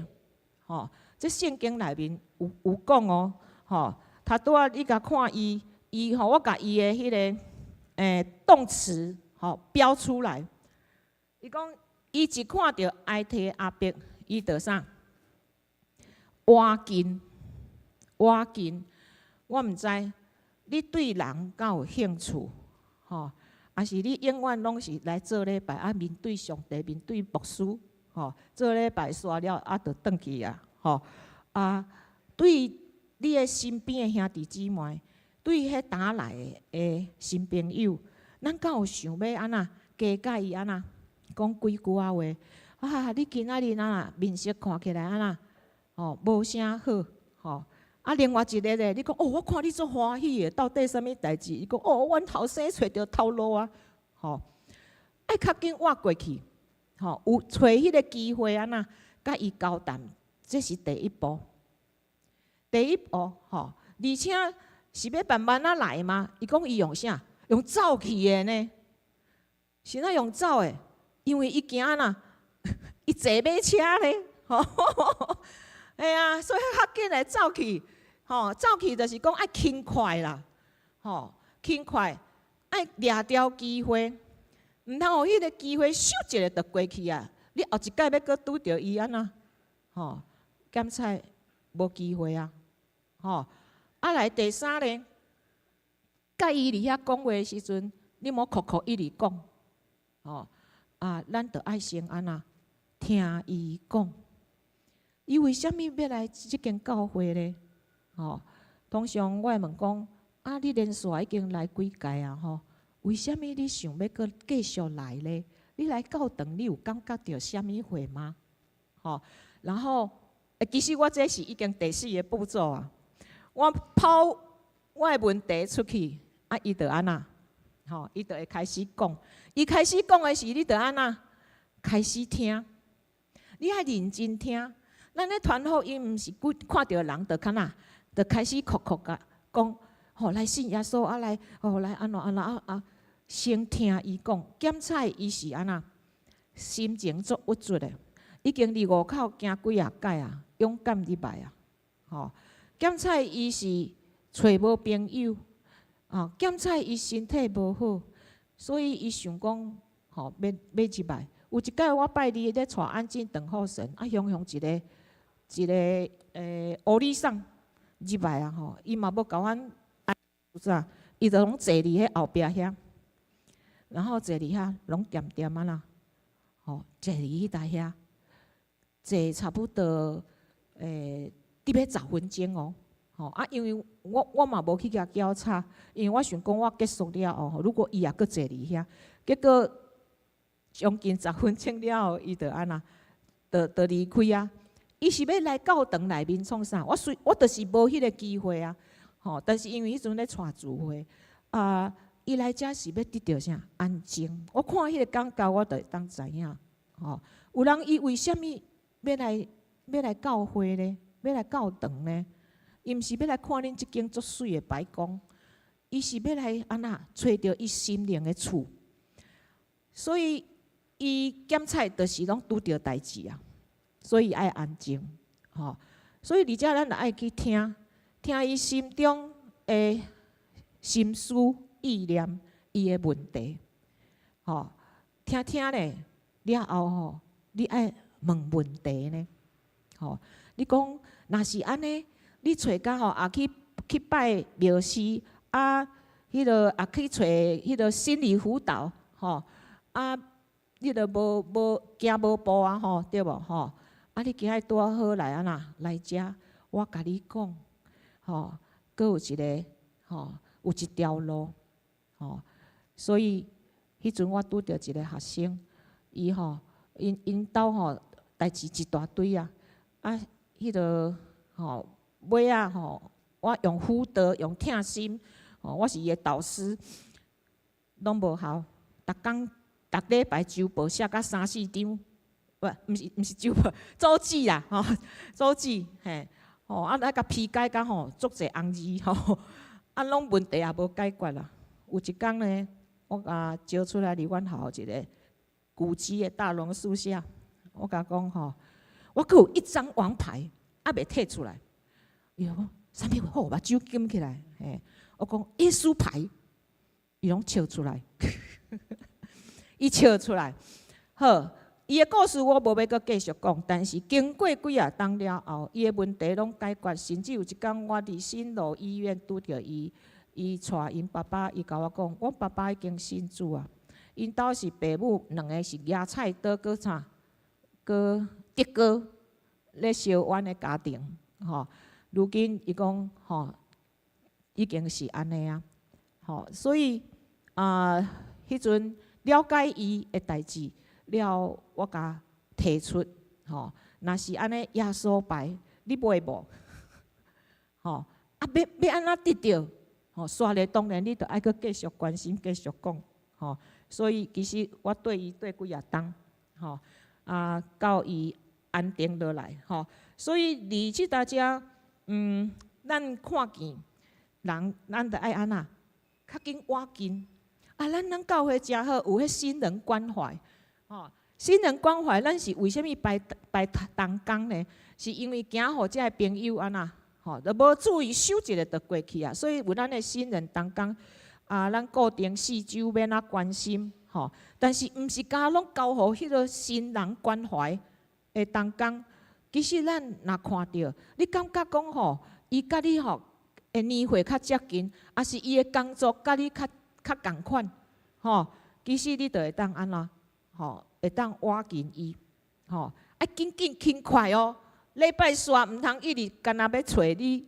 吼，這聖經內面有講哦，吼，頭拄仔你共看伊，伊吼，我共伊的彼个動詞吼標出來。伊講，伊一看著埃提阿伯，伊就啥？倚近，倚近。我毋知你對人敢有興趣，吼，抑是你永遠攏是來做禮拜啊，面對上帝，面對牧師，吼，做禮拜煞了啊，就轉去啊，吼啊，對你的身邊的兄弟姊妹，對彼搭來的新朋友，咱敢有想欲按怎加佮伊按怎講幾句仔話？啊，你今仔日按怎面色看起來按怎？吼，無啥好，吼。啊，另外一个咧，你講哦，我看你足歡喜的，到底啥物代誌？伊講哦，阮後生揣著頭路啊，吼，愛較緊倚過去，吼，有揣彼个機會按怎，佮伊交談，這是第一步。第一步，吼，而且是欲慢慢仔來嗎？伊講伊用啥？用走去的呢？是怎用走的？因為伊驚按怎，伊坐馬車咧，吼，嘿啊，所以較緊來走去。吼，走去就是講愛輕快啦，吼，輕快，愛掠著機會，毋通予彼个機會咻一下就過去啊！你後一擺欲閣拄著伊按怎？吼，檢採無機會啊！吼，啊來第三咧，佮伊佇遐講話的時陣，你莫哭哭一直講，吼，啊，咱著愛先按怎聽伊講，伊為啥物欲來這間教會咧？吼，通常我會問講，啊，你連續已經來幾屆啊？吼，為啥物你想欲閣繼續來咧？你來教堂，你有感覺著啥物貨嗎？吼，然後，其實我這是已經第四个步驟啊。我拋我的問題出去，啊，伊就按怎？吼，伊就會開始講。伊開始講的時，你就按怎？開始聽。你愛認真聽。咱咧傳福音，毋是看著人就較那，就開始哭哭共講，吼，來信耶穌啊，來，吼，來按怎按怎啊啊，先聽伊講，檢採伊是按怎，心情足鬱卒的，已經佇外口行幾仔擺啊，勇敢入來啊，吼，檢採伊是揣無朋友，啊，檢採伊身體無好，所以伊想講，吼，欲欲入來。有一擺我拜二咧帶安靜等候神，啊，雄雄一个一个烏里桑入來啊吼，伊嘛無共阮啥，伊就攏坐佇彼後壁遐，然後坐佇遐攏恬恬啊啦，吼，坐佇彼台遐，坐差不多佇欲10分鐘哦，吼啊，因為我嘛無去共攪吵，因為我想講我結束了後，如果伊也閣坐佇遐，結果將近十分鐘了後，伊就按怎，就離開啊。伊是欲來教堂內面創啥？我雖我就是無彼个機會啊，吼！但是因為彼陣咧帶聚會，啊，伊來遮是欲得著啥安靜。我看彼个感覺，我就會當知影，吼。有人伊為啥物欲來欲來教會咧？欲來教堂咧？伊毋是欲來看恁這間足媠的白宮，伊是欲來按怎揣著伊心靈的厝。所以伊檢採就是攏拄著代誌啊。所以愛安靜，吼！所以佇遮咱著愛去聽，聽伊心中的心思意念，伊的問題，吼！聽聽咧了後吼，你愛問問題呢，吼！你講若是按呢，你揣甲吼也去去拜庙寺啊，彼落也去揣彼落心理輔導，吼啊，彼落無無行無步啊，吼，對無吼？啊，你今日拄仔好來按怎來遮，我共你講，吼，閣有一个吼，有一條路，吼，所以彼陣我拄著一个學生，伊吼，𪜶𪜶兜吼代誌一大堆啊，啊，彼落吼尾仔吼，我用輔導，用疼心，吼，我是伊的導師，攏無效，逐工逐禮拜週報寫甲三四張。不，毋是毋是週報，週記啦，吼，週記，嘿，吼，啊，來共批改甲吼，足濟紅字吼，啊，攏問題也無解決啦。有一工呢，我共招出來佇阮學校一个古蹟的大榕樹下，我共講吼，我閣有一張王牌，猶未提出來。伊講啥物？好，目睭金起來，嘿，我講耶穌牌，伊攏笑出來，伊笑出來，好。伊的故事我無欲閣繼續講，但是經過幾仔冬了後，伊的問題攏解決，甚至有一工我佇新羅醫院拄著伊，伊帶𪜶爸爸，伊共我講，阮爸爸已經信主啊，𪜶兜是爸母兩个是舉菜刀閣啥，閣的哥咧相冤的家庭，吼。如今伊講吼，已經是按呢啊，吼，所以啊，彼陣了解伊的代誌。了，我共提出，吼，若是按呢，耶穌牌，你買無？吼，啊，欲欲按怎得著？吼，煞咧當然你著愛閣繼續關心，繼續講，吼。所以其實我對伊對幾仔冬，吼，啊，到伊安定落來，吼。所以佇這搭遮，咱看見人，咱著愛按怎？較緊倚近。啊，咱咱教會誠好，有彼新人關懷。吼，新人關懷，咱是為啥物排排同工呢？是因為驚予這个朋友按怎，吼，就無注意手一下就過去啊。所以有咱的新人同工，啊，咱固定四周欲按怎關心，吼。但是毋是敢若攏交予彼个新人關懷的同工。其實咱若看著，你感覺講吼，伊佮你吼的年歲較接近，抑是伊的工作佮你較較仝款，吼，其實你就會當按怎？吼，會當倚近伊，吼，愛緊緊輕快哦。禮拜煞毋通一直干焦欲揣你，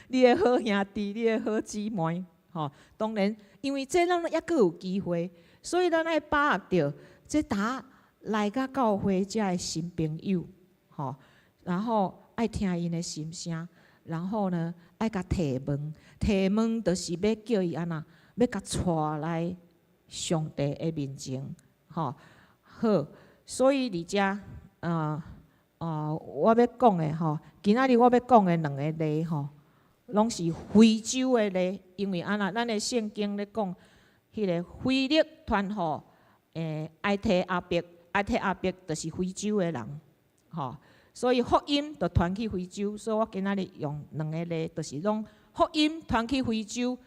你的好兄弟，你的好姊妹，吼。當然，因為這咱猶閣有機會，所以咱愛把握著這搭來甲教會遮的新朋友，吼，然後愛聽𪜶的心聲，然後呢，愛共提問，提問就是欲叫伊按怎，欲共帶來上帝的面前。吼，好，所以佇遮，我欲講的吼，今仔日我欲講的兩个例吼，攏是非洲的例，因為按怎，咱的聖經咧講，彼个腓力傳予埃提阿伯，埃提阿伯就是非洲的人，吼，所以福音就傳去非洲，所以我今仔日用兩个例，就是講福音傳去非洲。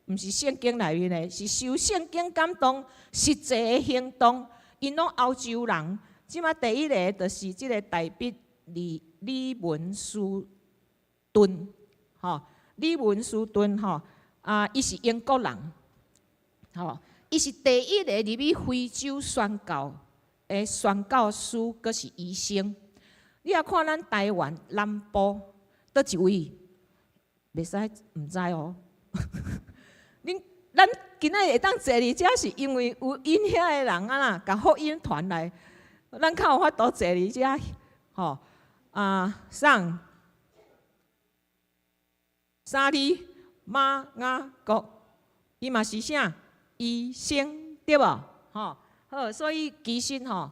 毋是聖經內面的，是受聖經感動，實際的行動。𪜶攏歐洲人，這馬第一个就是這个大衛李李文斯頓，吼，李文斯頓吼，啊，伊是英國人，吼，伊是第一个入去非洲宣教的宣教師，閣是醫生。你若看咱台灣南部，佗一位？袂使毋知哦。恁咱今仔日會當坐佇遮，是因為有𪜶遐的人啊啦，共福音傳來，咱較有法度坐佇遮，吼啊，上沙利瑪雅各，伊嘛是啥？醫生對無？吼好，所以其實吼，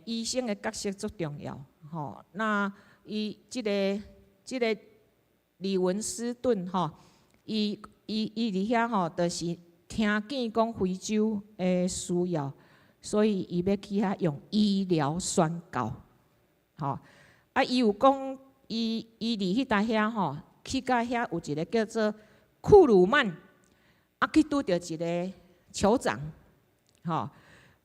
醫生的角色足重要，吼。那伊這个這个李文斯頓吼，伊。伊伊佇遐吼，就是聽見講非洲的需要，所以伊欲去遐用醫療宣教，吼。啊，伊有講，伊伊佇彼搭遐吼，去到遐有一个叫做庫魯曼，啊，去拄著一个酋長，吼。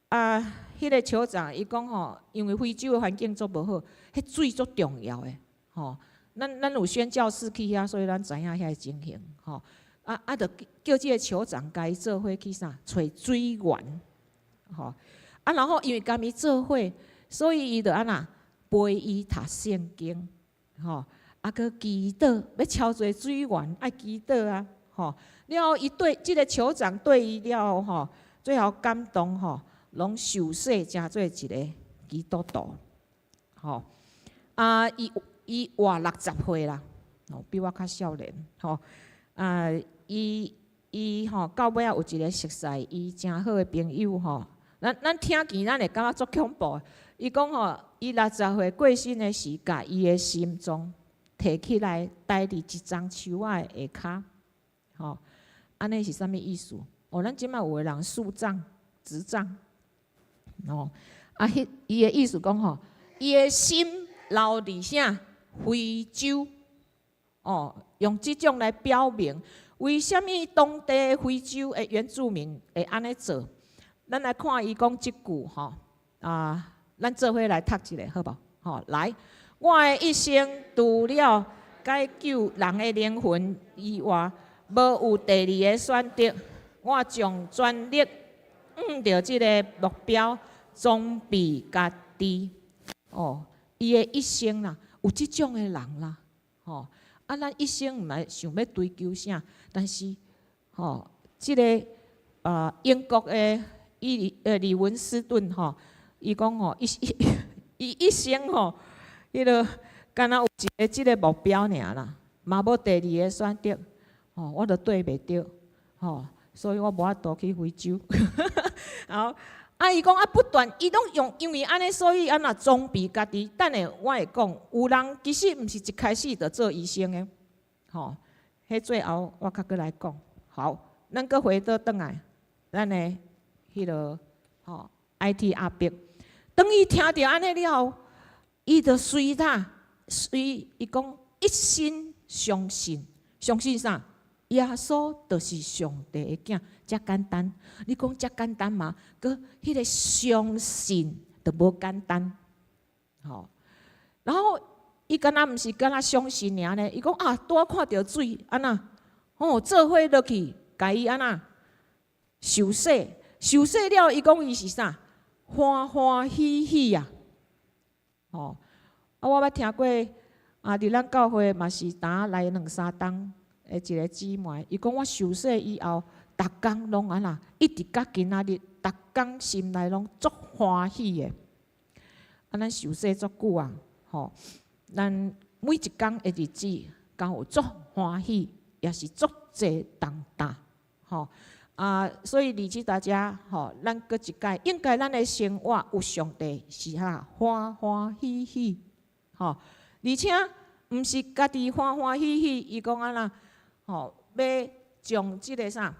啊，彼个酋長伊講吼，因為非洲的環境足無好，彼水足重要的，吼。咱有宣教士去遐，所以咱知影遐个情形，吼。啊啊，著叫這個酋長共伊做伙去啥？揣水源，吼。啊，然後因為共伊做伙，所以伊就按怎陪伊讀聖經，吼。啊，閣祈禱，欲超濟水源，愛祈禱啊，吼。了後，伊對這個酋長對伊了後，吼，最後感動吼，攏受洗成做一個基督徒，吼。啊，伊伊活60歲啦，哦，比我較少年，吼。啊，伊伊吼到尾仔有一個熟似伊誠好的朋友吼，咱咱聽見咱會感覺足恐怖。伊講吼，伊六十歲過身的時，共伊的心臟提起來，刣佇一欉樹仔的下跤，吼，按呢是啥物意思？哦，咱這擺有的人樹葬、植葬，哦，啊，彼伊的意思講吼，伊的心留佇啥？非洲，哦，用這種來表明，為啥物當地非洲的原住民會按呢做？咱來看伊講這句吼，啊，咱做伙來讀一下好無？吼，來，我的一生除了解救人的靈魂以外，無有第二個選擇。我將全力向著這个目標，裝備家己。哦，伊的一生啦，有這種的人啦，吼。啊，咱一生毋愛想欲追求啥，但是，吼，這个啊，英國的伊李文斯頓吼，伊講吼，伊伊一生吼，彼个敢若有一个這个目標爾啦，嘛無第二个選擇，吼，我都綴袂著，吼，所以我無法度去非洲。好，啊，伊講啊，不斷，伊攏用，因為按呢，所以按怎裝備家己。等下我會講，有人其實毋是一開始就做醫生的，吼，彼最後我較閣來講。好，咱閣回倒轉來，咱的彼个吼 IT 阿伯，當伊聽著按呢了後，伊就隨他隨伊講一心相信，相信啥？耶穌就是上帝的囝，遮簡單。你講遮簡單嗎？閣彼个相信就無簡單，吼。然後伊敢若毋是敢若相信爾呢？伊講啊，拄仔看著水，按怎？哦，做伙落去，共伊按怎？受洗，受洗了，伊講伊是啥？歡歡喜喜啊！吼，啊，我捌聽過啊，佇咱教會嘛是呾來兩三冬的一個姊妹，伊講我受洗以後，逐工攏按怎？一直到今仔日，逐工心內攏足歡喜的。啊，咱受洗足久啊，吼，咱每一工的日子，敢有足歡喜，也是足濟重擔，吼。啊，所以二七大家，吼，咱閣一擺，應該咱的生活有上帝是哈歡歡喜喜，吼，而且毋是家己歡歡喜喜，伊講按怎，吼，欲將這个啥，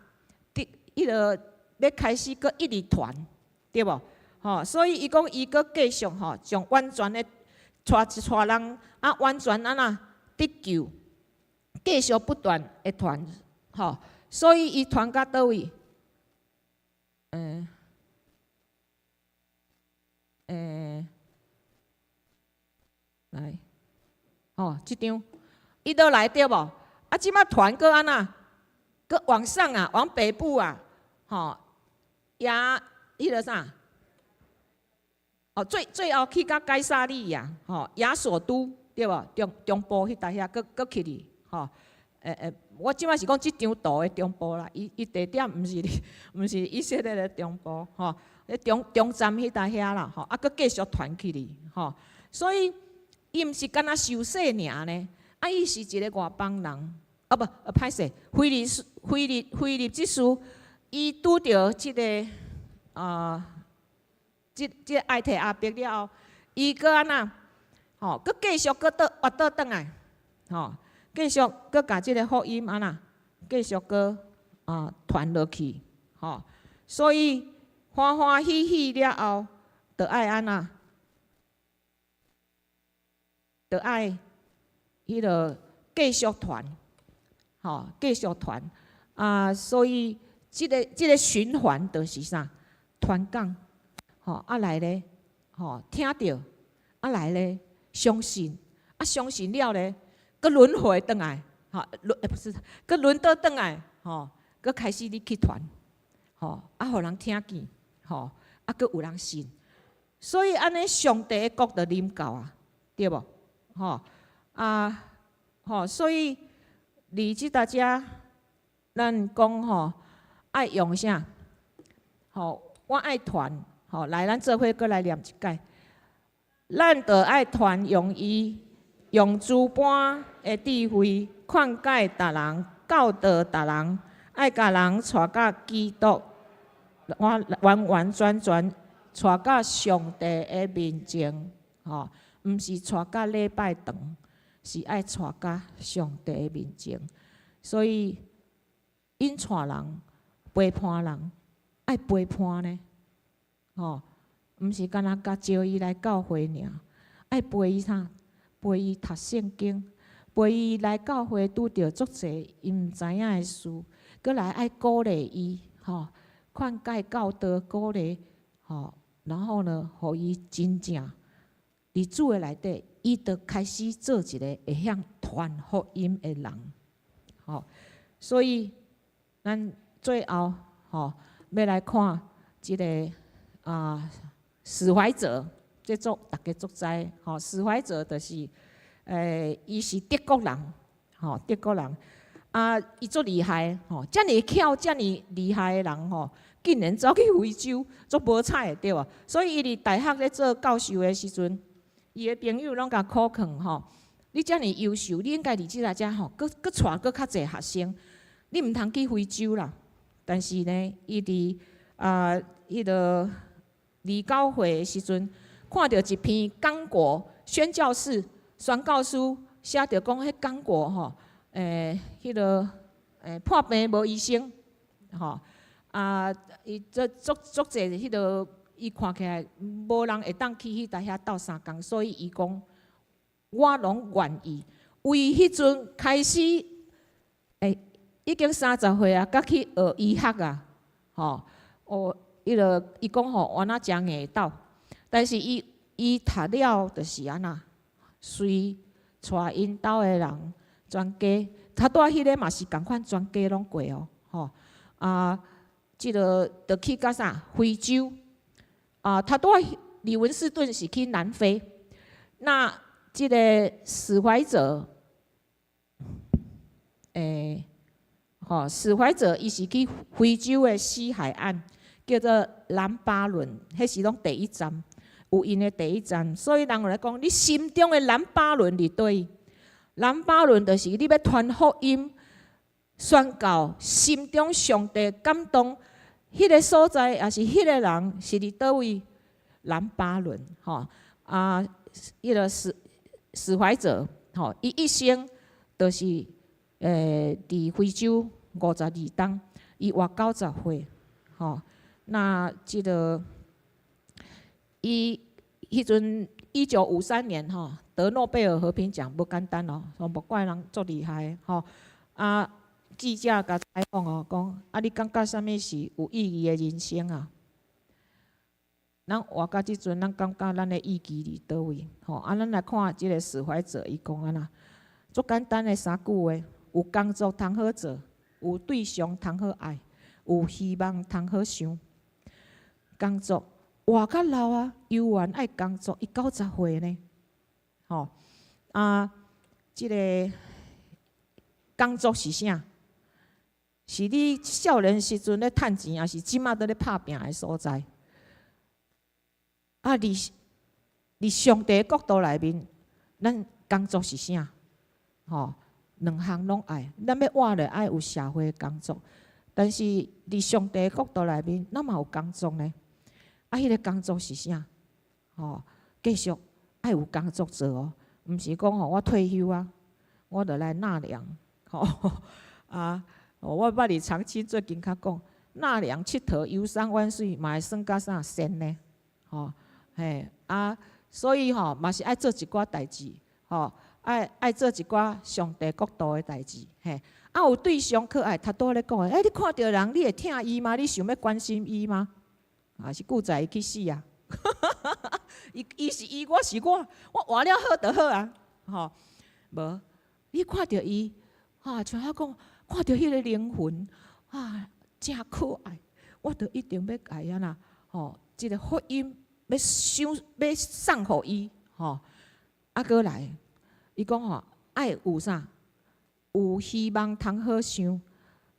佇彼个欲開始閣一直傳，對無？吼，所以伊講伊閣繼續吼，將完全的帶一帶人啊，完全按怎得救，繼續不斷的傳，吼。所以伊傳到佗位？嗯，來，吼，這張，伊倒來對無？啊，這擺傳閣按怎？閣往上啊，往北部啊，吼，也彼个啥？哦，最最後去到該撒利亞，吼，亞索都對無？中中部彼搭遐，閣閣去哩，吼，我這擺是講這張圖的中部啦，伊伊地點毋是毋是以色列的中部，吼，咧中中站彼搭遐啦，吼，啊，閣繼續傳去哩，吼，所以伊毋是干焦受洗爾呢，啊，伊是一个外邦人，啊無，歹勢，腓利腓利腓利執事，伊拄著這个啊，這這愛提阿伯了後，伊閣按怎，吼，閣繼續閣倒挖倒轉來，吼。繼續閣共這个福音按怎，繼續閣啊傳落去，吼，所以歡歡喜喜了後，就愛按怎，就愛彼个繼續傳，吼，繼續傳啊，所以這个這个循環就是啥？傳講，吼，啊來咧，吼，聽著，啊來咧，相信，啊相信了咧。閣輪迴轉來，吼，輪欸不是，閣輪倒轉來，吼，閣開始你去傳，吼，啊，予人聽見，吼，啊，閣有人信，所以按呢，上帝的國就臨到啊，對無？吼，啊，吼，所以佇這搭遮，咱講吼，愛用啥？吼，我愛傳，吼，來，咱做伙閣來念一擺。咱著愛傳揚伊，用諸般的智慧勸誡逐人，教導逐人，愛共人帶到基督，完完完全全帶到上帝的面前，吼，毋是帶到禮拜堂，是愛帶到上帝的面前。所以，𪜶帶人陪伴人，愛陪伴呢，吼。毋是干焦共招伊來教會爾，愛陪伊啥？陪伊讀聖經，陪伊來教會拄著足濟伊毋知影的事，閣來愛鼓勵伊，吼，勸誡教導鼓勵，吼，然後呢，予伊真正佇主的內底，伊就開始做一个會曉傳福音的人，吼。所以咱最後，吼，欲來看這个啊。史懷哲，這足逐家足知，吼，史懷哲就是，伊是德國人，吼，德國人，啊，伊足厲害，吼，遮爾巧，遮爾厲害的人，吼，竟然走去非洲，足無彩的，對無？所以伊佇大學咧做教授的時陣，伊的朋友攏共苦勸，吼，你遮爾優秀，你應該佇這內遮吼，閣閣帶閣較濟學生，你毋通去非洲啦。但是呢，伊佇啊，彼个29歲的時陣，看著一篇剛果宣教士宣教書寫著講，彼剛果吼，彼个破病無醫生，吼，啊，伊這足足濟彼个，伊看起來無人會當去彼搭遐鬥相共，所以伊講，我攏願意。為彼陣開始，已經30歲啊，才去學醫學啊，吼，哦。彼个伊講吼，原來誠硬鬥，但是伊伊讀了就是按怎，隨帶𪜶兜的人全家，他拄仔彼个嘛是仝款，全家攏過哦，吼啊，這个就去到啥非洲啊，他拄仔李文斯頓是去南非，那這个史懷哲，吼，史懷哲伊是去非洲的西海岸。叫做藍巴倫，彼是攏第一站，有𪜶的第一站。所以人有來講，你心中的藍巴倫佇佗位？藍巴倫就是你欲傳福音、宣告，心中上帝感動，彼个所在，抑是彼个人是佇佗位？藍巴倫，吼啊，彼个史史懷哲，吼，伊一生就是佇非洲52冬，伊活90歲，吼。那這个，伊彼陣1953年吼得諾貝爾和平獎無簡單哦，說無怪人足厲害吼。啊，記者共採訪哦，講啊，你感覺啥物是有意義的人生啊？咱活到這陣，咱感覺咱的意義佇佗位？吼啊，咱來看這个史懷哲，伊講按怎，足簡單的三句話：有工作通好做，有對象通好愛，有希望通好想。工作活較老啊，猶原愛工作，伊90歲呢，吼啊，這个工作是啥？是你少年時陣咧趁錢，抑是這馬佇咧拍拚的所在？啊，佇佇上帝國度內面，咱工作是啥？吼，兩項攏愛，咱欲活咧愛有社會工作，但是佇上帝國度內面，咱嘛有工作呢。啊，彼个工作是啥？吼，繼續愛有工作做哦，毋是講吼我退休啊，我就來納涼，吼啊！我捌佇長青最近較講，納涼、𨑨迌、遊山玩水，嘛會算甲啥仙呢？吼嘿啊，所以吼嘛是愛做一寡代誌，吼愛愛做一寡上帝國度的代誌，嘿啊有對象可愛，頭拄仔咧講的，欸，你看著人，你會疼伊嗎？你想欲關心伊嗎？啊是古早伊去死啊！伊伊是伊，我是我，我活了好就好啊，吼無你看著伊，啊，像我講，看著彼个靈魂，啊，誠可愛，我著一定欲共伊按怎，吼，這个福音欲想欲送予伊，吼，啊，閣來，伊講吼，愛有啥？有希望通好想，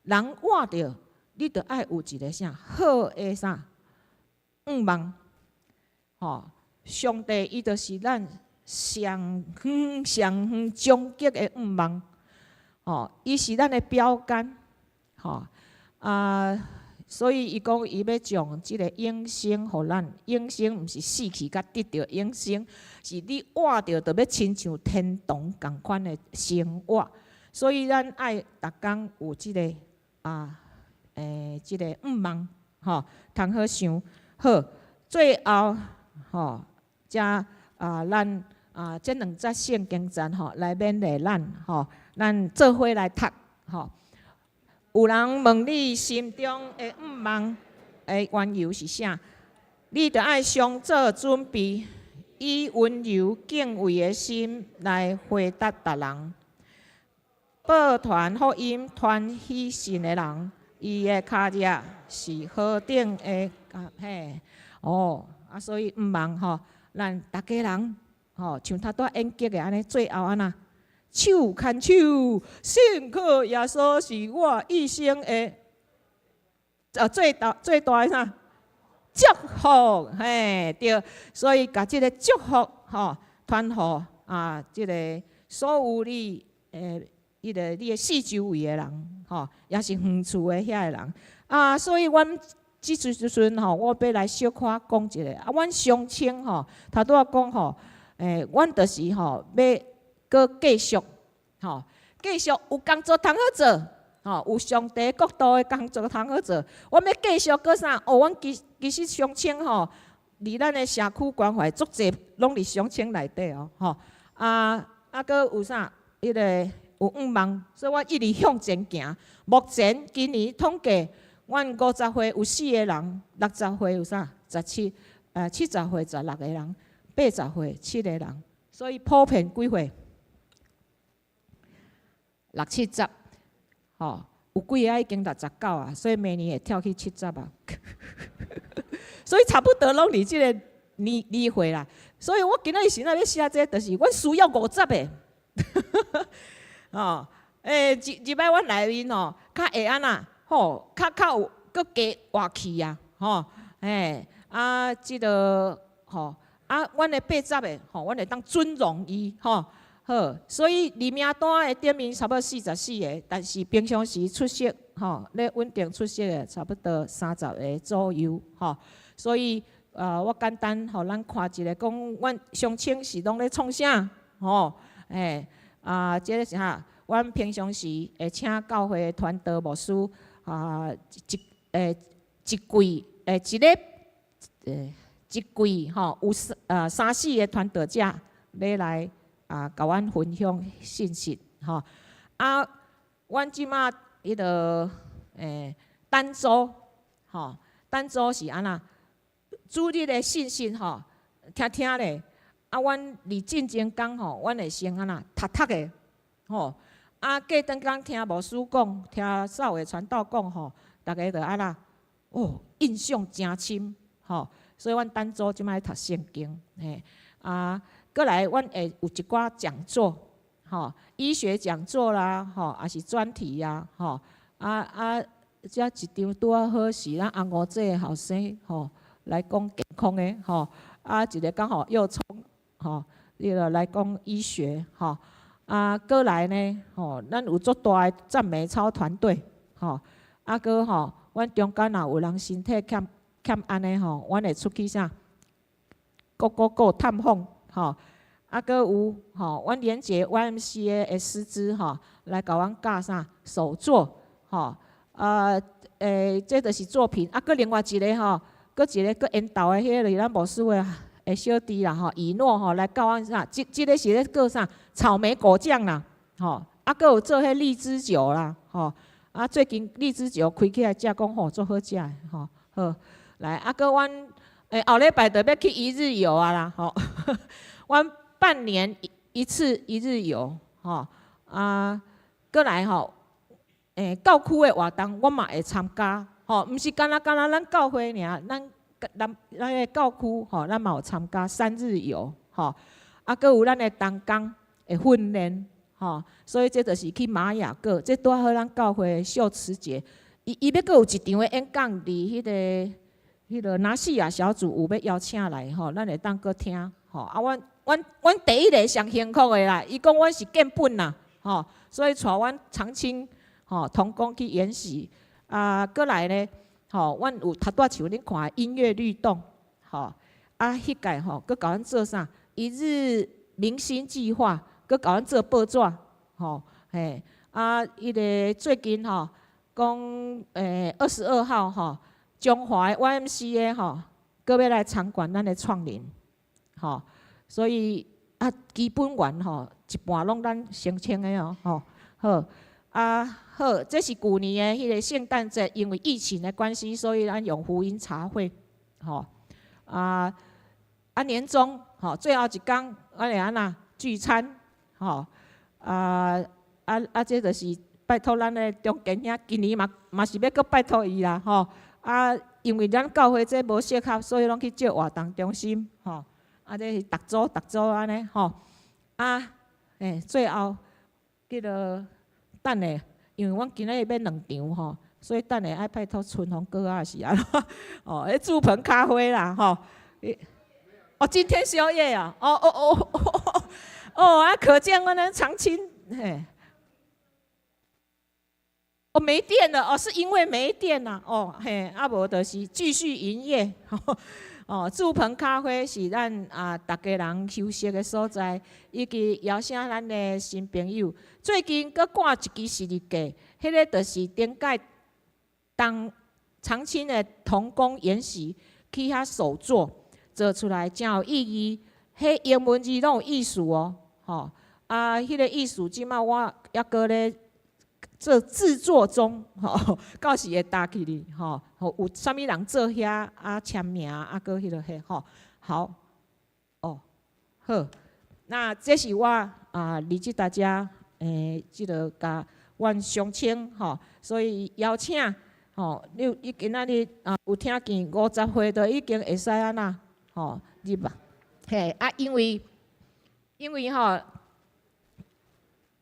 人活著，你著愛有一个啥好的啥願望，吼，上帝伊就是咱上遠上遠終極的願望，吼，伊是咱的標杆，吼，啊，所以伊講伊欲將這个永生予咱，永生毋是死去才得著永生，是你活著就欲親像天堂仝款的生活。所以咱愛逐工有這个啊，這个願望，吼，通好想。好，最後吼，才啊，咱啊，這兩節聖經節吼，來勉勵咱吼，咱做伙來讀吼。有人問你心中的願望的緣由是啥？你著愛常做準備，以溫柔敬畏的心來回答別人。報傳福音、傳喜訊的人，伊的跤跡是何等的嘿哦啊！所以毋茫吼，咱逐家人吼，像頭拄仔演劇的按呢，最後按怎手牽手，信靠耶穌是我一生的最大最大的啥祝福嘿對，所以共這个祝福吼傳予啊，這个所有你的。彼个你的四周圍的人，吼，也是遠處的遐个人啊，所以阮這陣時陣吼，我欲來小可講一下啊，阮相稱吼，頭拄仔講吼，阮就是吼，欲閣繼續吼，繼續有工作通好做，吼，有上帝國度的工作通好做，阮欲繼續閣啥？哦，阮其實相稱吼，佇咱的社區關懷足濟，攏佇相稱內底哦，吼，啊啊，閣有啥？彼个有願望，所以我一直向前行。目前今年統計，阮50歲有四個人，60歲有啥？17，70歲16個人，80歲七個人，所以普遍幾歲？六七十，吼，有幾个已經69啊，所以明年會跳去70啊。所以差不多攏佇這个年歲啦。所以我今仔日時陣咧寫這個，就是阮需要50個。吼，入入來阮內面吼，較會按怎，吼，較有閣加活氣啊，吼，啊，這个吼，啊，阮的80個，吼，阮會當尊榮伊，吼，好，所以佇名單的頂面差不多44個，但是平常時出席，吼，咧穩定出席的差不多30個左右，吼，所以，我簡單予咱看一下，講阮相稱是攏咧創啥，吼，啊，這个是啥？阮平常時會請教會的傳道牧師啊，一季一禮一季吼，有三四个傳道者欲來啊，共阮分享信息吼。啊，阮這馬彼个單週吼，單週是按怎？主日的信息吼，聽聽咧。啊，阮佇進前工吼，阮會先按怎讀讀的吼。啊，過轉工聽牧師講，聽少偉傳道講吼，逐家就按怎？哦，印象誠深吼。所以阮單週這擺讀聖經，嘿。啊，閣來阮會有一寡講座，吼，醫學講座啦，吼，抑是專題啊，吼。啊啊，這一場拄仔好是咱翁五姐的後生吼來講健康的吼。啊，一个剛好又從吼，彼个來講醫學吼。啊，閣來呢，吼，咱有足大的讚美操團隊，吼。啊，閣吼，阮中間若有人身體欠按呢吼，阮會出去啥？各各各探訪，吼。啊，閣有吼，阮連結 YMCA 的師資吼，來共阮教啥手作，吼。啊，這就是作品。啊，閣另外一个吼，閣一个閣緣投的彼个，就是咱牧師的小弟啦吼，以諾吼來教阮啥？這个是咧做啥？草莓果醬啦，吼。啊，閣有做彼荔枝酒啦，吼。啊，最近荔枝酒開起來食，講吼足好食的，吼。好，來，啊，閣阮後禮拜就欲去一日遊啊啦，吼。阮半年一次一日遊，吼。啊，閣來吼，教區的活動我嘛會參加，吼，毋是干焦干焦咱教會爾，咱的教區吼，咱嘛有參加三日遊，吼，啊，閣有咱的同工的訓練，吼，所以這就是去瑪雅閣，這拄好咱教會秀慈姐，伊欲閣有一場的演講佇彼個拿西亞小組有欲邀請來吼，咱會當閣聽，吼，啊，阮第一个上辛苦的啦，伊講阮是見本啦，吼，所以帶阮長青吼同工去研習，啊，閣來呢，吼，阮有頭拄仔像恁看的音樂律動，吼，啊，彼屆吼，閣共阮做啥？一日明星計劃，閣共阮做報紙，吼，嘿，啊，彼个最近吼，講22號吼，中華的 YMCA 吼，閣欲來參觀咱的創齡，吼，所以啊，基本員吼，一半攏咱聲稱的哦，吼，好，啊好，這是舊年的彼個聖誕節，因為疫情的關係，所以咱用福音茶會，吼，啊年終，吼，最後一工，咱會按怎聚餐，吼，啊，這就是拜託咱的中堅兄，今年嘛是欲閣拜託伊啦，吼，啊，因為咱教會這無適合，所以攏去借活動中心，吼，啊，這是逐組逐組按呢，吼，啊，最後叫做等下，因為阮今仔日欲兩場吼，所以等下愛拜託春風哥啊是按怎，哦，彼祝朋咖啡啦，吼，哦，今天宵夜啊，哦哦哦哦哦，啊，可見阮的長青，嘿，哦，沒電了，哦，是因為沒電啦，哦，嘿，啊無就是繼續營業，哦，祝朋咖啡是咱啊，逐家人休息的所在，以及邀請咱的新朋友。最近閣掛一支十字架，彼个就是頂屆當長青的同工研習去遐手作做出來，誠有意義。彼英文字攏有意思哦，吼啊，彼个意思這馬我猶閣咧做製作中，吼，到時會打起哩，吼，有啥物人做遐啊簽名啊，閣彼个彼吼，好，哦，好，那這是我啊，離這大家這个共阮相稱吼，所以邀請吼，你今仔日啊有聽見50歲就已經會使按怎吼入吧，嘿啊，因為吼，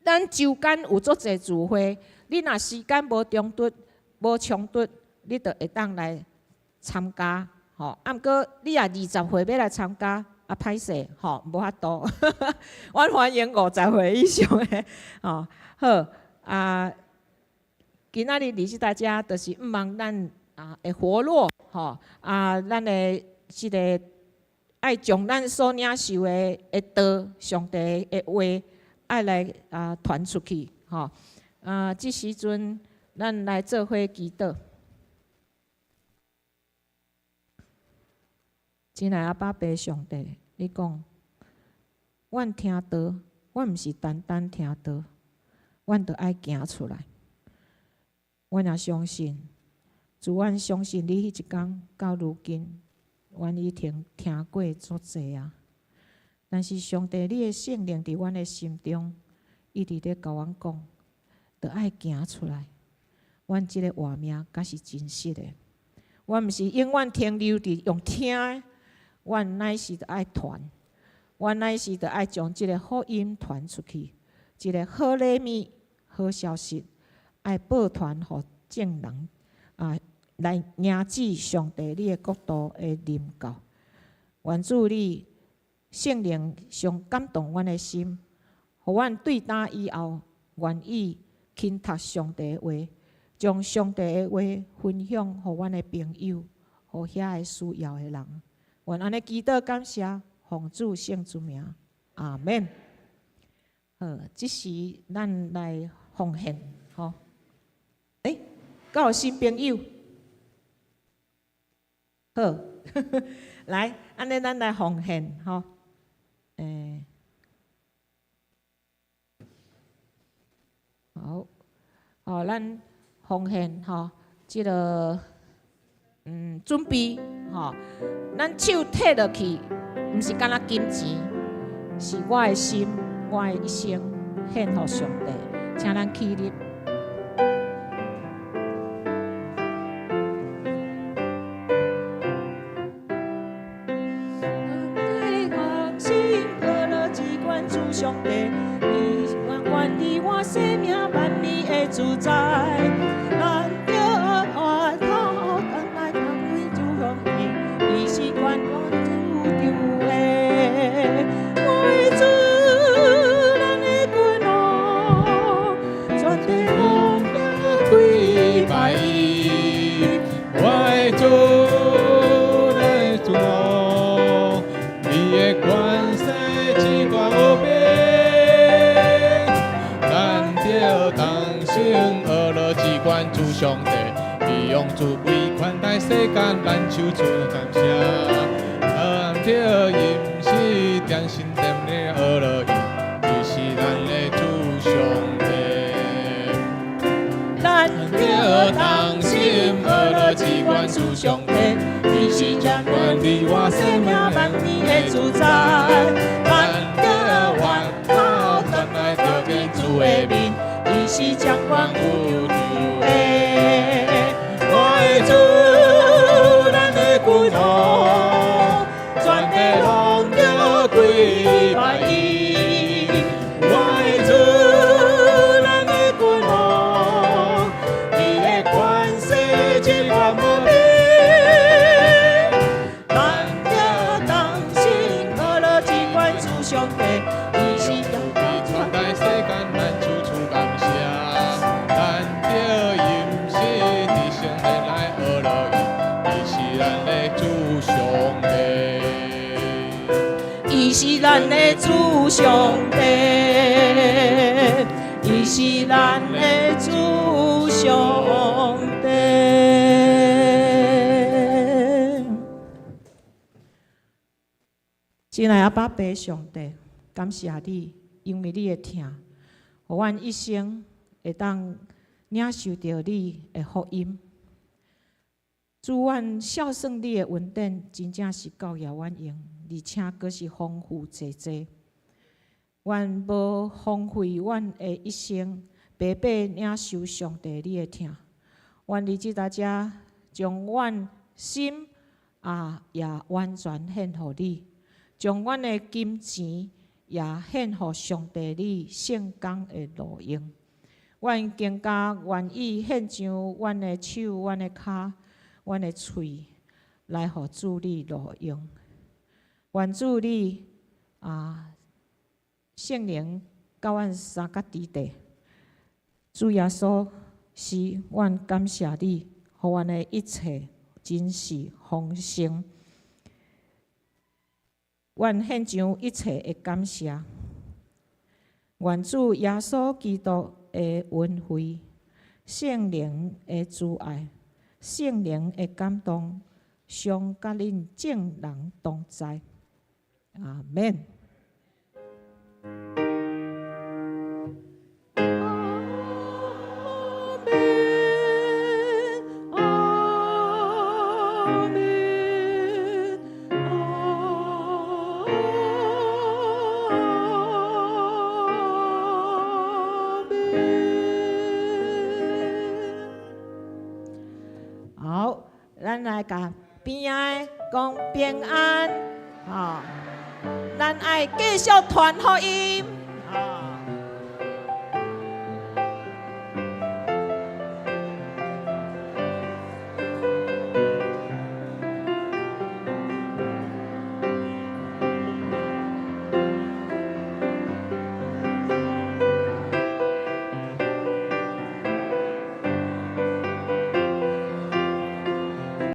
咱週間有足濟聚會，你若時間無重疊、無衝突，你就會當來參加，吼。啊，毋過你若20歲欲來參加，啊歹勢，吼，無法度。阮歡迎50歲以上的，吼，好啊。今仔日認識大家，就是向望咱啊會活絡，吼啊，咱的這个愛將咱所領受的道，上帝的話，愛來啊傳出去，吼啊！這時陣，咱來做伙祈禱。親愛阿爸父上帝，你講，阮聽道，阮毋是單單聽道，阮著愛行出來。阮也相信，自阮相信你彼一工到如今，阮已經聽過足濟啊。但是上帝，你的聖靈佇阮的心中，一直咧共阮講，著愛行出來。阮這个活命才是真實的。阮毋是永遠停留佇用聽的，阮乃是著愛傳，阮乃是著愛將這个福音傳出去，一个好禮物、好消息，愛報傳予眾人啊，來迎接上帝你的國度的臨到。願主你聖靈上感動阮的心，予阮對今以後願意輕讀上帝的話，將上帝的話分享予阮的朋友，予遐个需要的人。願按呢祈禱感謝，奉主聖之名，阿門。好，這時咱來奉獻，吼。欸，敢有新朋友？好，來，按呢咱來奉獻，吼。好，好，咱奉獻，吼，這个，準備，吼，咱手提落去，毋是干焦金錢，是我的心，我的一生。獻予上帝，請咱起立。上帝，伊管理我生命萬物的主宰，咱著活土轉來轉去主上帝，伊是管我主張的。我的主，咱的君王，全地攏歸拜伊。我的主，咱的主王，你的權勢至高無邊，咱著同心學樂只管主上帝，伊用慈悲寬待世間，咱手處感謝。咱著伊毋是點心點的學樂伊，伊是咱的主上帝。咱著同心學樂只管主上帝，伊是掌管你我生命萬物的主宰。咱著回頭轉來著見主的面，伊是掌管宇宙的。我的主，咱的君王，全地攏著跪拜伊。我的主，咱的君王，伊的權勢至高無邊。咱著同心學樂只管主上帝，伊是掌管全待世間，咱處處感謝。咱著伊毋是佇聖殿來學樂伊，伊是咱的主上帝。伊是咱的主上帝，伊是咱的主上帝。親愛的阿爸父上帝，感謝你，因為你的疼，予阮一生會當領受著你的福音。主，阮孝順你的恩典，真正是夠予阮用，而且閣是豐富濟濟。阮無荒廢阮的一生，白白領受上帝你的疼。阮佇這搭遮將阮心啊也完全獻予你，將阮的金錢也獻予上帝你聖工的路用。阮更加願意獻上阮的手、阮的跤、阮的喙，來予主你路用。願主你啊，聖靈佮阮相佮佇地。主耶穌，是阮感謝你，予阮的一切真是豐盛。阮獻上一切的感謝。願主耶穌基督的恩惠、聖靈的慈愛、聖靈的感動，常佮恁眾人同在。阿們。阿們，阿們，阿們。好，咱來共邊仔的講平安，吼，咱愛繼續傳福音，吼。